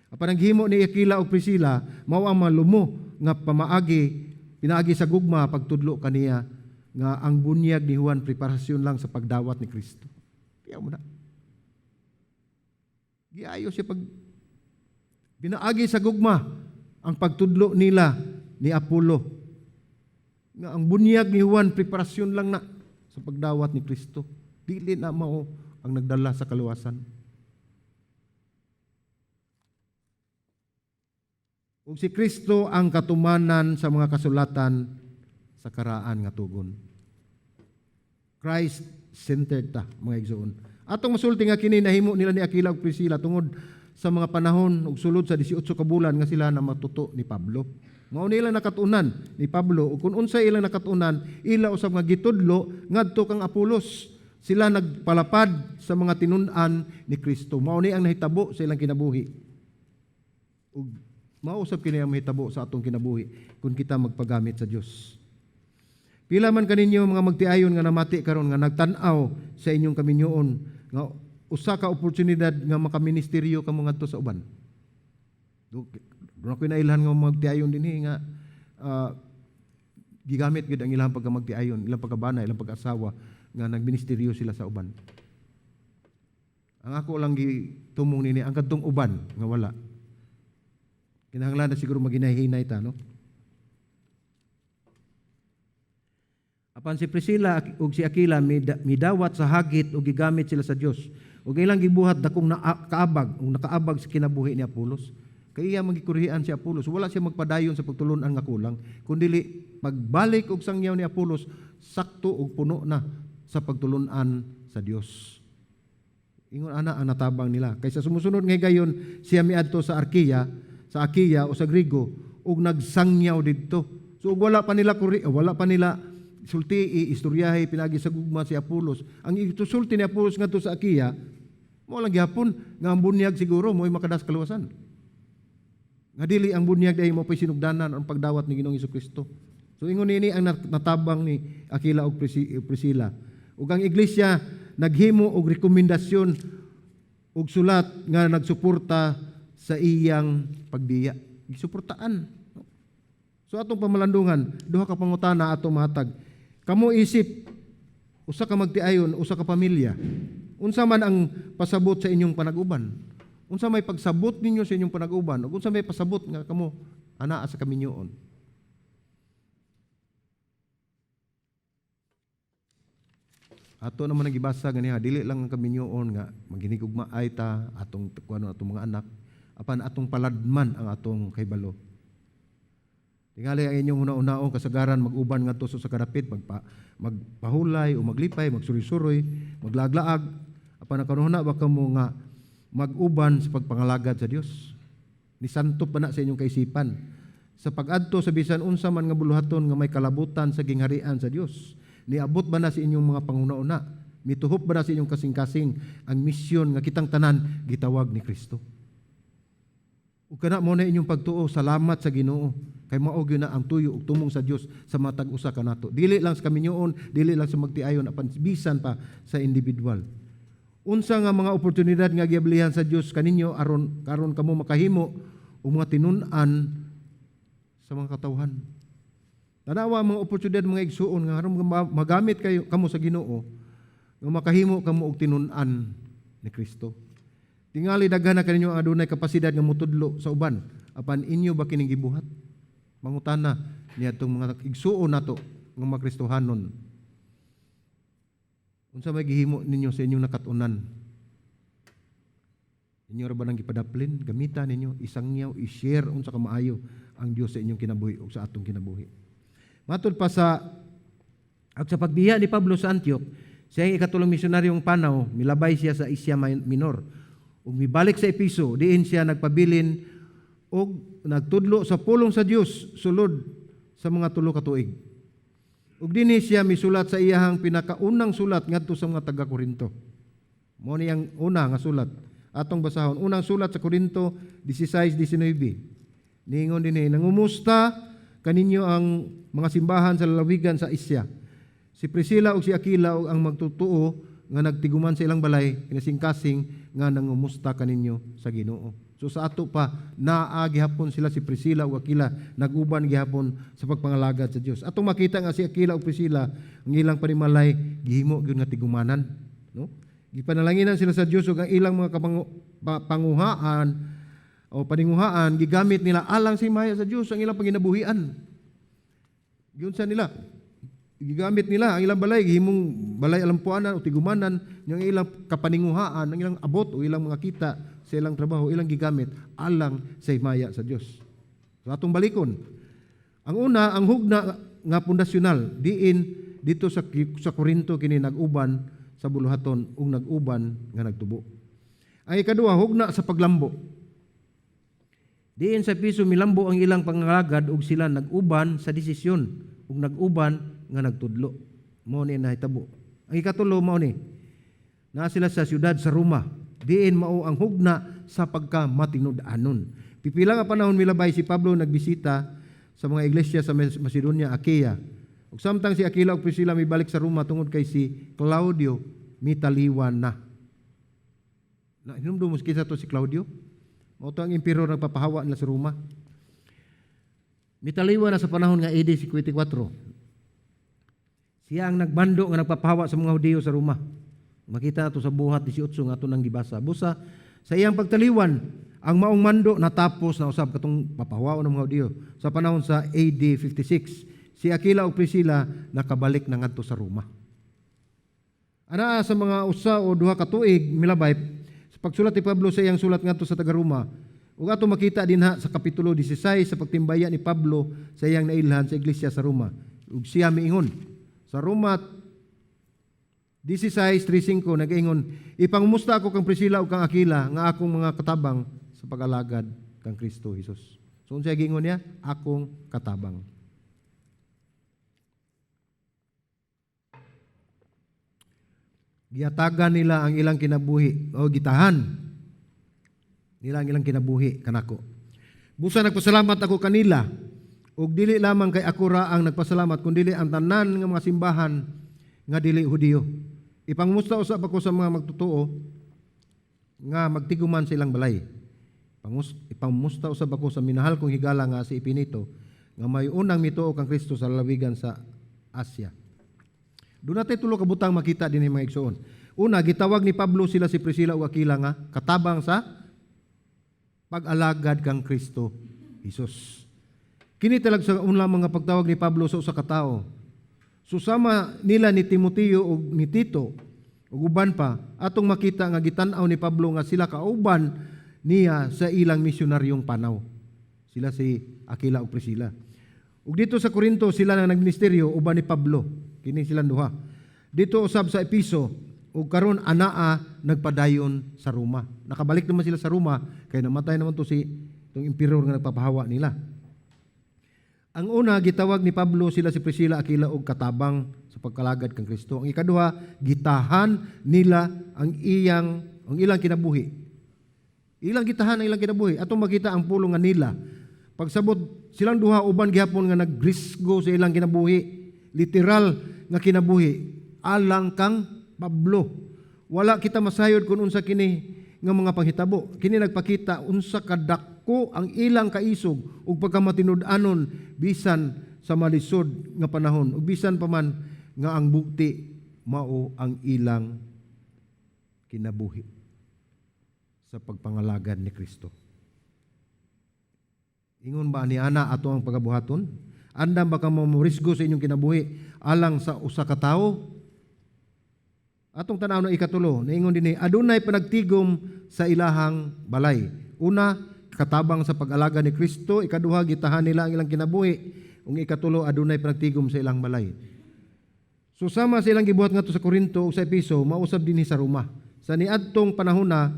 Apan ang gihimo ni Aquila ug Priscilla mao ang malumo nga pamaagi pinaagi sa gugma pagtudlo kaniya nga ang bunyag ni Juan preparasyon lang sa pagdawat ni Kristo. Kaya mo na. Giayo siya pag pinaagi sa gugma ang pagtudlo nila ni Apollo nga ang bunyag ni Juan preparasyon lang na sa pagdawat ni Kristo. Dili na mao ang nagdala sa kaluwasan. Ug si Kristo ang katumanan sa mga kasulatan sa karaan nga tugon. Christ-centered ta, mga igsoon. Atong masulti nga kini nahimo nila ni Aquila ug Priscilla tungod sa mga panahon ug sulod sa 18 ka bulan nga sila na matuto ni Pablo. Mao nila nakatunan ni Pablo ug kung unsay ilang nakatunan, ila usab nga gitudlo ngadto kang Apolos. Sila nagpalapad sa mga tinun-an ni Kristo. Mao ni ang nahitabo sa ilang kinabuhi. Ug mao usab kini ang mahitabo sa atong kinabuhi kung kita magpagamit sa Dios. Pila man kaninyo mga magtiayon nga namati karon nga nagtan-aw sa inyong kaminyoon nga usa ka oportunidad nga makaministeryo kamo ngadto sa uban. Doon ako'y nailhan nga magtiayon dinhi nga gigamit gid ang ilang pagkamagtiayon, ilang pagkabana, ilang pag-asawa nga nagministeryo sila sa uban. Ang ako lang gitumong nini ang kadtong uban nga wala. Kinahanglan na siguro maginahinay ta, no? Apan si Priscilla ug si Aquila midawat sa hagit ug gigamit sila sa Dios. Ug ilang gibuhat dakong kaabag ug nakaabag sa kinabuhi ni Apolos. Kay iya magikurihan si Apolos, wala siya magpadayon sa pagtulon-an nga kulang, kundili pagbalik og sangyaw ni Apolos sakto ug puno na sa pagtulon-an sa Dios. Ingon ana ang natabang nila. Kaysa sumusunod nga higayon siya miadto sa Arkia, sa Achaia o sa Grigo ug nagsangyaw didto. So ug wala pa nila wala pa nila sulti istoryahe pinagi sa gugma si Apolos. Ang itusulti ni Apolos ngadto sa Achaia, mao lang gihapon nga ang bunyag siguro mo'y makadas kaluwasan. Nga dili ang bunyag dahil mo pa'y sinugdanan ang pagdawat ni Ginoong Hesukristo. So ingon nini ang natabang ni Aquila ug Priscilla. Ug ang iglesia naghimo og rekomendasyon ug sulat nga nagsuporta sa iyang pagbiya. Gisuportaan. So atong pamalandungan, duha ka pangutana atong mahatag. Kamo isip usa ka magtiayon, usa ka pamilya. Unsa man ang pasabot sa inyong panag-uban? Unsa may pagsabot ninyo sa inyong panag-uban? Ug unsa may pasabot nga kamo anaa sa kaminyoon? Ato naman ang gibasa ganiha, dili lang ang kaminyoon nga maghinigugmaay ta atong kuno atong mga anak, apan atong paladman ang atong kahibalo. Tingali ang inyong huna-hunaon kasagaran mag-uban ngadto sa kadapit, magpahulay o maglipay, magsuroy-suroy, maglaaglaag, apan ang kanuhuna ba kamo nga mag-uban sa pagpangalagad sa Dios? Nisantop ba na sa inyong kaisipan sa pag-adto sa bisan unsa man nga buluhaton nga may kalabutan sa gingharian sa Dios? Niabot ba na sa inyong mga panguna-una? Mituhop ba na sa inyong kasing-kasing ang misyon nga kitang tanan gitawag ni Kristo? Ug kana mo na inyong pagtuo, salamat sa Ginoo kay mao gyud na ang tuyo ug tumong sa Dios sa matag usa kanato. Dili lang sa kaminyoon, dili lang sa magtiayon, apan bisan pa sa individual. Unsa nga mga oportunidad nga giablihan sa Dios kaninyo aron karon kamo makahimo og mga tinun-an sa mga katawhan? Tanawa ang mga oportunidad mga igsuon nga aron magamit kayo kamo sa Ginoo nga makahimo kamo og tinun-an ni Kristo. Tingali daghan na kaninyo ang adunay kapasidad nga motudlo sa uban, apan inyo ba kining gibuhat? Mangutana niadtong mga igsuon nato nga mga Kristohanon. Unsa may gihimo ninyo sa inyong nakat-unan? Inyo ra ba nang gipadaplin? Gamita ninyo, isangyaw, i-share unsa ka maayo ang Dios sa inyong kinabuhi ug sa atong kinabuhi. Matud pa sa At sa pagbiya ni Pablo sa Antioch, sa iyang ikatulong misionaryong panaw, milabay siya sa Asia Minor. Ug mibalik sa Episo, diin siya nagpabilin og nagtudlo sa pulong sa Dios sulod sa mga 3 ka tuig. Ug dinhi siya misulat sa iyahang pinakaunang sulat ngadto sa mga taga-Korinto. Mao ni ang una nga sulat. Atong basahon, unang sulat sa Korinto 16:19. Niingon dinhi, "Nangumusta kaninyo ang mga simbahan sa lalawigan sa Asia. Si Priscilla ug si Aquila ug ang magtotoo nga nagtiguman sa ilang balay kinasingkasing nga nangumusta kaninyo sa Ginoo." So sa ato pa naa gihapon sila, si Priscilla ug Aquila, nag-uban gihapon sa pagpangalagad sa Dios. Atong makita nga si Aquila ug Priscilla, ang ilang panimalay gihimo gyud nga tigumanan, no? Gipanalanginan sila sa Dios ug ang ilang mga panguhaan o paninguhaan gigamit nila alang sa himaya sa Dios ang ilang panginabuhian. Giunsa nila? Gigamit nila ang ilang balay, gihimong balay alampuanan o tigumanan, yung ilang kapaninguhaan, ang ilang abot o ilang mga kita sa ilang trabaho, ilang gigamit alang sa himaya sa Dios. So atong balikon. Ang una, ang hugna nga pundasyonal, diin dito sa Korinto kini nag-uban sa buluhaton ug nag-uban nga nagtubo. Ang ikaduha, hugna sa paglambo. Diin sa Episo milambo ang ilang pangalagad ug sila nag-uban sa desisyon ug nag-uban nga nagtudlo. Mao ni nahitabo. Ang ikatulo, mao ni naa sila sa siyudad sa Roma. Diin mao ang hugna sa pagkamatinud-anon. Pipila nga panahon milabay, si Pablo nagbisita sa mga iglesia sa Macedonia, Achaia. Ug samtang si Aquila ug Priscilla mibalik sa Roma tungod kay si Claudio mitaliwan na. Na hinumdum mo kinsa to si Claudio? Mao to ang emperor nagpapahawa nila sa Roma. Mitaliwan na sa panahon nga AD 54. Siya ang nagbando nga nagpapahawa sa mga Hudiyo sa Roma. Makita nato sa Buhat 18 nga ato nang gibasa. Busa sa iyang pagtaliwan, ang maong mando natapos na usab, katong papahawaon ng mga Hudiyo sa panahon sa AD 56. Si Aquila ug Priscilla nakabalik na ngadto sa Roma. Anaa sa mga 1 o 2 ka tuig milabay sa pagsulat ni Pablo sa iyang sulat ngadto sa taga Roma, ug ato makita dinha sa kapitulo 16 sa pagtimbaya ni Pablo sa iyang nailhan sa iglesia sa Roma. Ug siya miingon sa Roma 16:35, nagaingon, "Ipangumusta ako kang Priscilla ug kang Aquila nga akong mga katabang sa pag-alagad kang Kristo Jesus." So unsay giingon niya? Akong katabang. Giatagan nila ang ilang kinabuhi o gitahan nila ang ilang kinabuhi kanako. Busa nagpasalamat ako kanila ug dili lamang kay ako ra ang nagpasalamat, kundi ang tanan nga mga simbahan nga dili Hudiyo. Ipangumusta usab ako sa mga magtotoo nga magtiguman sa ilang balay. Ipangumusta usab ako sa minahal kong higala nga si Epinito nga may unang mituo kang Kristo sa lalawigan sa Asia. Doon natin tulo ka butang makita dinhi, mga igsoon. Una, gitawag ni Pablo sila si Priscilla ug Aquila nga katabang sa pag-alagad kang Kristo Jesus. Kini talag sa unang mga pagtawag ni Pablo sa usa ka tawo. Susama nila ni Timoteo ug ni Tito ug uban pa, atong makita nga gitan-aw ni Pablo nga sila kauban niya sa ilang misyonaryong panaw. Sila si Aquila ug Priscilla. Ug dito sa Corinto sila na nagministeryo uban ni Pablo. Kini silang duha. Dito usab sa Episo ug karon anaa nagpadayon sa Roma. Nakabalik naman sila sa Roma kay namatay naman to si tong emperor nga nagpapahawa nila. Ang una, gitawag ni Pablo sila si Priscilla, Aquila og katabang sa pagkalagad kang Kristo. Ang ikaduha, gitahan nila ang ilang kinabuhi. Ilang gitahan ang ilang kinabuhi. Atong makita ang pulong nga "nila". Pagsabot silang duha uban gihapon nga nagrisgo sa ilang kinabuhi. Literal nga kinabuhi alang kang Pablo. Wala kita masayod kung unsa kini nga mga panghitabo. Kini nagpakita unsa kadako ang ilang kaisog ug pagkamatinud-anon bisan sa malisod nga panahon ug bisan pa man nga ang bukti mao ang ilang kinabuhi sa pagpangalagad ni Kristo. Ingon ba ni ana ato ang pagabuhaton? Andam ba ka mo morisgo sa inyong kinabuhi alang sa usa ka tawo? Atong tanaw na ikatulo, naingon dinhi, adunay panagtigom sa ilahang balay. Una, katabang sa pag-alaga ni Kristo. Ikaduha, gitahan nila ang ilang kinabuhi. Ug ikatulo, adunay panagtigom sa ilang balay. So sama silang gibuhat ngadto sa Corinto ug sa Epeso, mausab dinhi sa Roma. Sa niadtong panahona,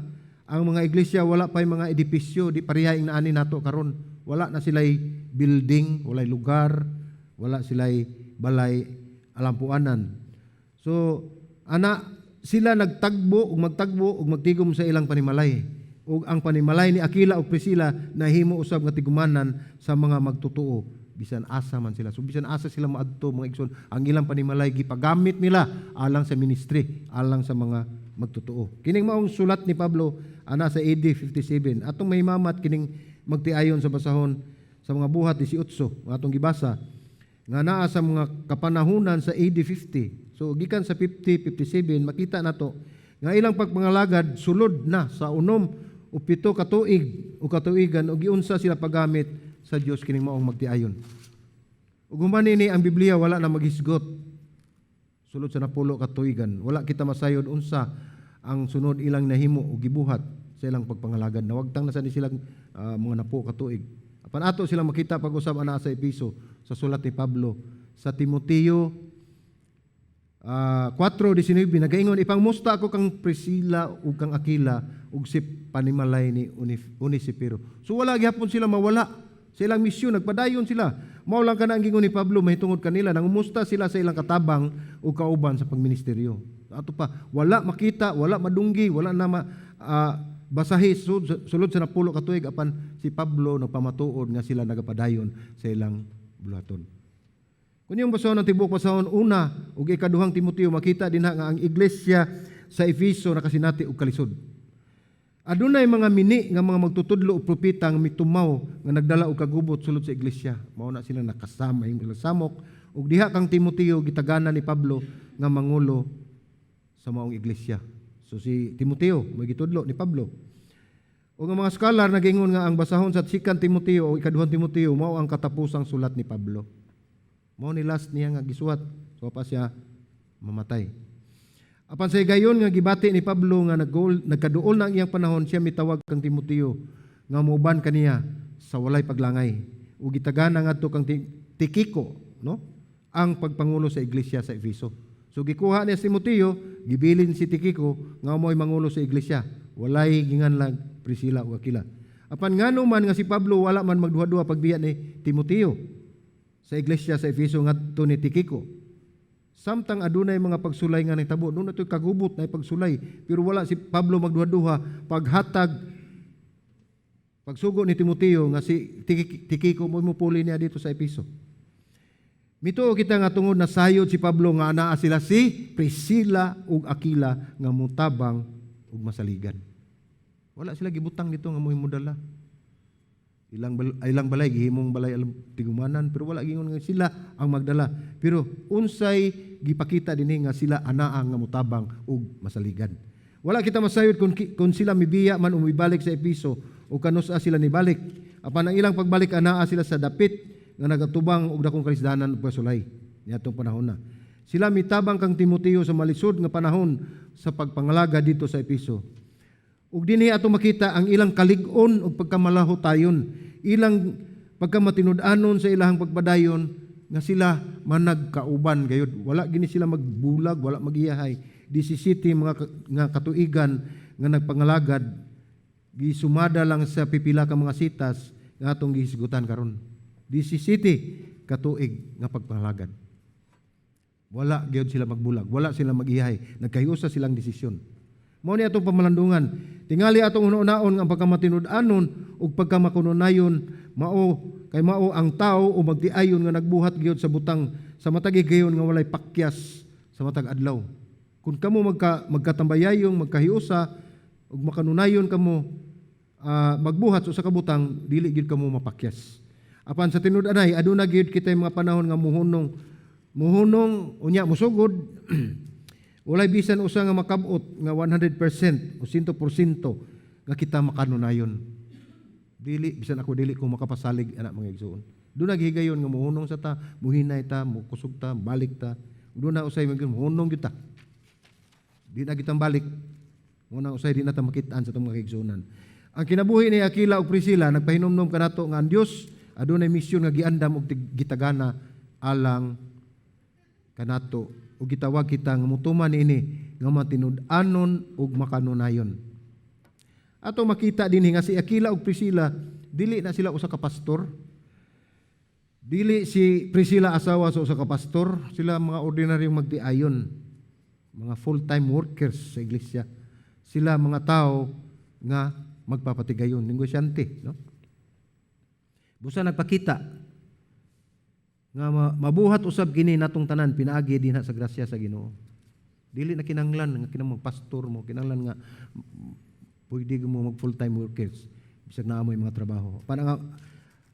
ang mga iglesia wala pa'y mga edipisyo, di pareha ing naani nato karon. Wala na sila'y building, walay lugar, wala sila'y balay alampuanan. So ana sila nagtagbo ug magtagbo ug magtigom sa ilang panimalay. Ug ang panimalay ni Aquila ug Priscilla nahimo usab nga tigumanan sa mga magtotoo bisan asa man sila. So bisan asa sila maadto, mga igsoon, ang ilang panimalay gipagamit nila alang sa ministry, alang sa mga magtotoo. Kining maong sulat ni Pablo ana sa AD 57. Atong mahimamat kining magtiayon sa basahon sa mga Buhat 18 nga atong gibasa nga naa sa mga kapanahunan sa AD 50. So gikan sa 50 57, makita nato nga ilang pagpangalagad sulod na sa 67 ka tuig o katuigan ug giunsa sila paggamit sa Dios kining maong magtiayon. Ug human nini, ang Biblia wala na maghisgot sulod sa 10 ka tuigan. Wala kita masayod unsa ang sunod ilang nahimo o gibuhat sa ilang pagpangalagad. Nawagtang na sa ni silang mga 10 ka tuig. Apan ato silang makita pag-usab ana sa Episo sa sulat ni Pablo sa Timoteo 4:19, nagaingon, "Ipangmusta ako kang Priscilla ug kang Aquila ug si panimalay ni Onesipero." So wala gihapon sila mawala sa ilang misyon, nagpadayon sila. Mao lang kana ang gingon ni Pablo mahitungod kanila, nangumusta sila sa ilang katabang ug kauban sa pagministeryo. Ato pa, wala makita, wala madunggi, wala na basahi sulod sa 10 ka tuig, apan si Pablo nagpamatuod nga sila nagapadayon sa ilang buluhaton. Kung iyong basahon ang tibuok basahon una ug ikaduhang Timoteo, makita dinha nga ang iglesia sa Efeso nakasinati og kalisod. Adunay mga mini nga mga magtutudlo o propeta nga mitumaw nga nagdala og kagubot sulod sa iglesia. Mao na sila nakasama yung sila samok ug diha kang Timoteo gitagana ni Pablo nga mangulo sa maong iglesia. So si Timoteo may gitudlo ni Pablo. Ug ang mga scholar nagingon nga ang basahon sa Second Timoteo o ikaduhang Timoteo mao ang katapusang sulat ni Pablo. Mao ni last niya nga gisuwat. So pa siya mamatay. Apan sa higayon nga gibati ni Pablo nga nagkaduol na ang iyang panahon, siya mitawag kang Timoteo nga muuban kaniya sa walay paglangay. Ug gitagana ngadto kang Tikiko, no? Ang pagpangulo sa iglesia sa Efeso. So gikuha niya si Timoteo, gibilin si Tikiko nga mo'y mangulo sa iglesia. Walay ginganlag Priscilla ug Aquila. Apan ngano man nga si Pablo wala man magduha-duha pagbiya ni Timoteo sa iglesia sa Efeso ngadto ni Tikiko? Samtang adunay mga pagsulay nga nahitabo, duna to'y kagubot na pagsulay, pero wala si Pablo magduha-duha paghatag, pagsugo ni Timoteo nga si Tikiko mo mupuli niya dito sa Episo. Mituo kita nga tungod nasayod si Pablo nga anaa sila si Priscilla ug Aquila nga mutabang ug masaligan. Wala sila gibutang dito nga mohimudala. Ilang balay gihimong balay alam tigumanan, pero wala gingon nga sila ang magdala. Pero unsay gipakita dinhi nga sila anaa nga mutabang ug masaligan. Wala kita masayod kung sila mibiya man o mibalik sa Episo o kanus-a sila nibalik. Apan ang ilang pagbalik, anaa sila sa dapit nga nagatubang og dakong kalisdanan ug pasulay niadtong panahon na. Sila mitabang kang Timoteo sa malisod nga panahon sa pagpangalaga dito sa Episo. Ug dinhi ato makita ang ilang kalig-on ug pagkamalahotayon, ilang pagkamatinud-anon sa ilahang pagpadayon nga sila managkauban gayud. Wala gini sila magbulag, wala magiyahay. 17 mga nga katuigan nga nagpangalagad, gisumada lang sa pipila ka mga sitas nga atong gihisgutan karon. 17 katuig nga pagpangalagad. Wala gyud sila magbulag, wala sila magiyahay, nagkahiusa silang desisyon. Mao ni atong pamalandungan. Tingali atong hunahunaon nga ang pagkamatinud-anon ug pagkamakununayon mao kay mao ang tao o magtiayon nga nagbuhat gyud sa butang sa matag higayon nga walay pakyas sa matag adlaw. Kung kamo magkatambayayong, magkahiusa ug makanunayon kamo magbuhat sa usa ka butang, dili gyud kamo mapakyas. Apan sa tinud-anay, aduna gyud kitay mga panahon nga muhunong muhunong unya musugod. Walay bisan usa nga makabot nga 100% o 100% nga kita makanunayon. Dili, bisan ako dili ko makapasalig ana, mga igsoon. Duna gihigayon nga muhunong sa ta, muhinay ta, mukusog ta, balik ta. Duna usay mag muhunong gyud ta. Di na kitang balik. Muna usay di na ta makit-an sa atong mga kaigsuonan. Ang kinabuhi ni Aquila ug Priscilla nagpahinumdom kanato nga ang Dios adunay misyon nga giandam ug gitagana alang kanato ug gitawag kita nga motuman niini nga matinud-anon ug makanunayon. Ato makita dinhi nga si Aquila ug Priscilla, dili na sila usa ka pastor. Dili si Priscilla asawa sa usa ka pastor, sila mga ordinaryong magtiayon, mga full-time workers sa iglesia. Sila mga tao nga magpapatigayon, negosyante, no? Busa nagpakita nga mabuhat usab kini natong tanan pinaagi dinha sa grasya sa Ginoo. Dili na kinahanglan nga kinahanglan pastor mo, kinahanglan nga pwede mo mag full-time workers bisag naa moy mga trabaho. Para nga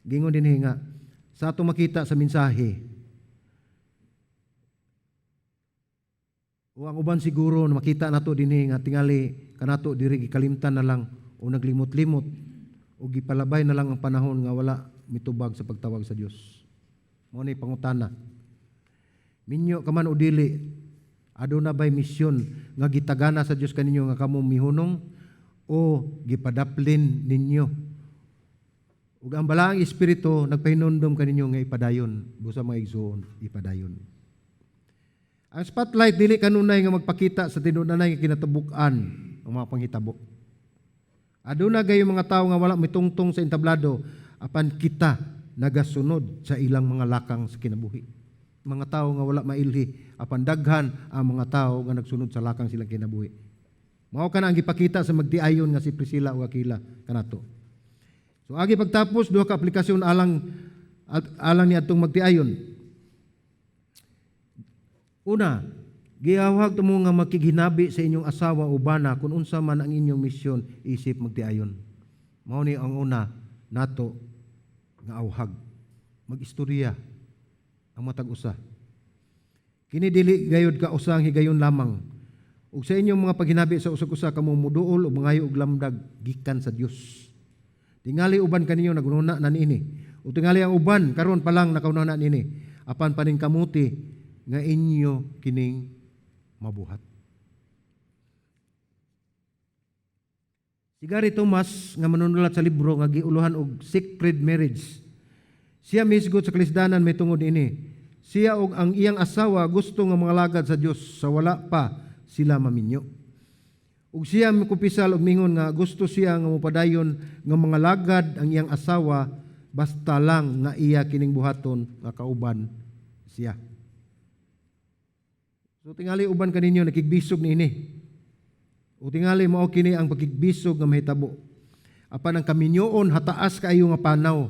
gingon dinhi nga sa ato makita sa mensahe, o ang uban siguro na makita nato dinhi nga tingali kanato diri gikalimtan na lang o naglimot-limot o gipalabay na lang ang panahon nga wala mitubag sa pagtawag sa Dios. Mao ni pangutana. Minyo ka man o dili, aduna bay misyon nga gitagana sa Dios kaninyo nga kamo mihunong o gipadaplin ninyo? Ug ang Balaang Espiritu nagpahinumdom kaninyo nga ipadayon, busa mga igsuon, ipadayon. Ang spotlight dili kanunay nga magpakita sa tinud-anay nga kinatibuk-an ang mga panghitabo. Aduna gayo mga tawo nga wala mitungtong sa entablado apan kita nagasunod sa ilang mga lakang sa kinabuhi. Mga tawo nga wala mailhi apan daghan ang mga tawo nga nagsunod sa lakang silang kinabuhi. Mao kana ang gipakita sa magtiayon nga si Priscilla ug Aquila kanato. So agi pagtapos, duha ka aplikasyon alang alang ni adtong magtiayon. Una, giawhag tumo nga makighinabi sa inyong asawa o bana kung unsa man ang inyong misyon isip magtiayon. Mao ni ang una nato nga awhag. Mag-istorya ang matag usa. Kini dili gayud ka usang higayon lamang. Ug sa inyong mga paghinabi sa usag-usa, kamo muduol ug mangayo og lamdag gikan sa Dios. Tingali uban kaninyo nagununa na niini. O tingali ang uban karon pa lang nakauna niini. Apan paningkamuti nga inyo kining mabuhat. Si Gary Thomas nga manunulat sa libro nga giuluhan og Sacred Marriage. Siya misgot sa kalisdanan may tungod ini. Siya og ang iyang asawa gusto nga mga lagad sa Dios sa wala pa sila maminyo. Ug siya mikumpisal og mingon nga gusto siya nga mopadayon nga mga lagad ang iyang asawa basta lang nga iya kining buhaton nga kauban siya. So tingali uban kaninyo nakigbisog niini. O tingali mao kini ang pagkigbisog nga mahitabo. Apan ang kaminyoon hataas kaayo nga panaw.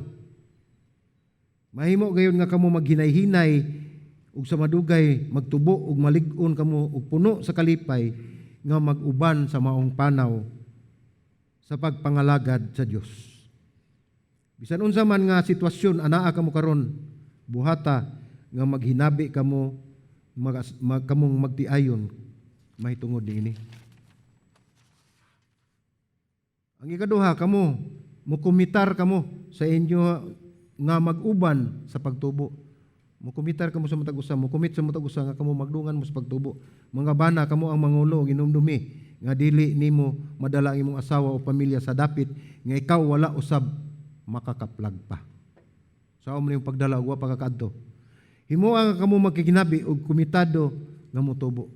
Mahimo gayon nga kamo maghinay-hinay ug sa madugay magtubo ug malig-on kamo ug puno sa kalipay nga mag-uban sa maong panaw sa pagpangalagad sa Dios. Bisan unsa man nga sitwasyon anaa kamo karon, buhata nga maghinabi kamo kamong magtiayon mahitungod niini. Ang ikaduha, kamo mukumitar kamo sa inyo nga mag-uban sa pagtubo. Mukumitar kamo sa matag usa, mukumit sa matag usa nga kamo magdungan mo sa pagtubo. Mga bana, kamo ang mangulo, hinumdumi nga dili nimo madala ang imong asawa o pamilya sa dapit nga ikaw wala usab makakaplag pa. Sao man yung pagdala ug wa pa kakadto. Himoa nga kamo magkiginabi og komitado nga motubo.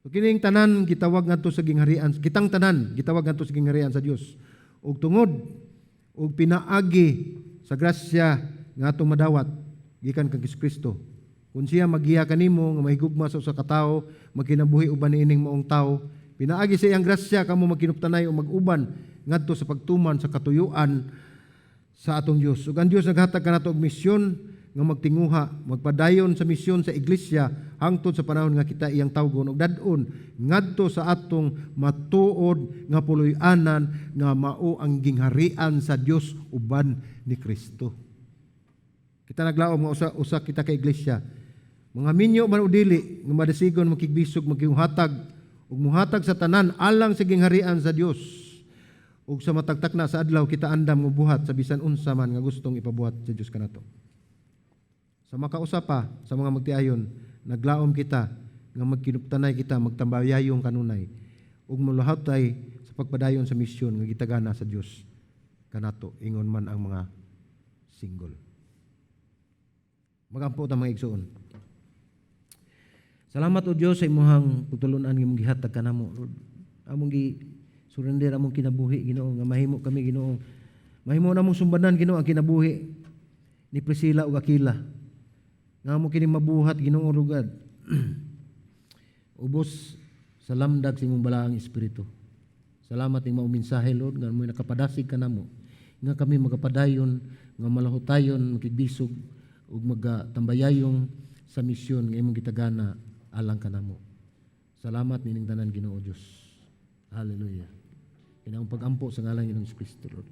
So kining tanan gitawag ngadto sa gingharian, kitang tanan gitawag ngadto sa gingharian sa Dios. Ug tungod og pinaagi sa grasya nga atong madawat gikan kang Kristo. Kung siya magiya kanimo nga mahigugma sa usa ka tawo, magkinabuhi uban niining maong tawo, pinaagi sa iyang grasya kamo magkinuptanay o mag-uban ngadto sa pagtuman sa katuyuan sa atong Dios. Ug ang Dios naghatag kanato og misyon nga magtinguha, magpadayon sa misyon sa iglesia hangtod sa panahon nga kita iyang tawgon ug dad-on ngadto sa atong matuod nga puloy-anan nga mao ang gingharian sa Dios uban ni Kristo. Kita naglaom nga usa, usa kita ka iglesia. Mga minyo man o dili nga madasigon, makigbisog, makihatag ug muhatag sa tanan alang sa gingharian sa Dios. Ug sa matagtak na sa adlaw kita andam nga buhat sa bisan unsa man nga gustong ipabuhat sa Dios kanato. Sa makausa pa sa mga magtiayon, naglaom kita nga magkinuptanay kita, magtambayayong kanunay ug mulahatay sa pagpadayon sa misyon nga gitagana sa Dios kanato, ingon man ang mga single. Magampo ta, mga igsoon. Salamat, O Dios, sa imuhang pagtulunan nga imong gihatag kanamo, Lord. Among gi surrender among kinabuhi, Ginoo, nga mahimo kami, Ginoo. Mahimo namong sumbanan, Ginoo, ang kinabuhi ni Priscilla ug Aquila. Nga amo kini mabuhat, Ginoo, rugad ubos sa lamdag sa imong balaang espiritu. Salamat ning mao mensahe, Lord, nga mo nakapadasig kanamo nga kami magapadayon nga malahutayon, makigbisog ug magatambayayong sa misyon nga imong gitagana alang kanamo. Salamat nining tanan, Ginoo Dios. Hallelujah. Kini ang pag-ampo sa ngalan ng Kristo, Lord.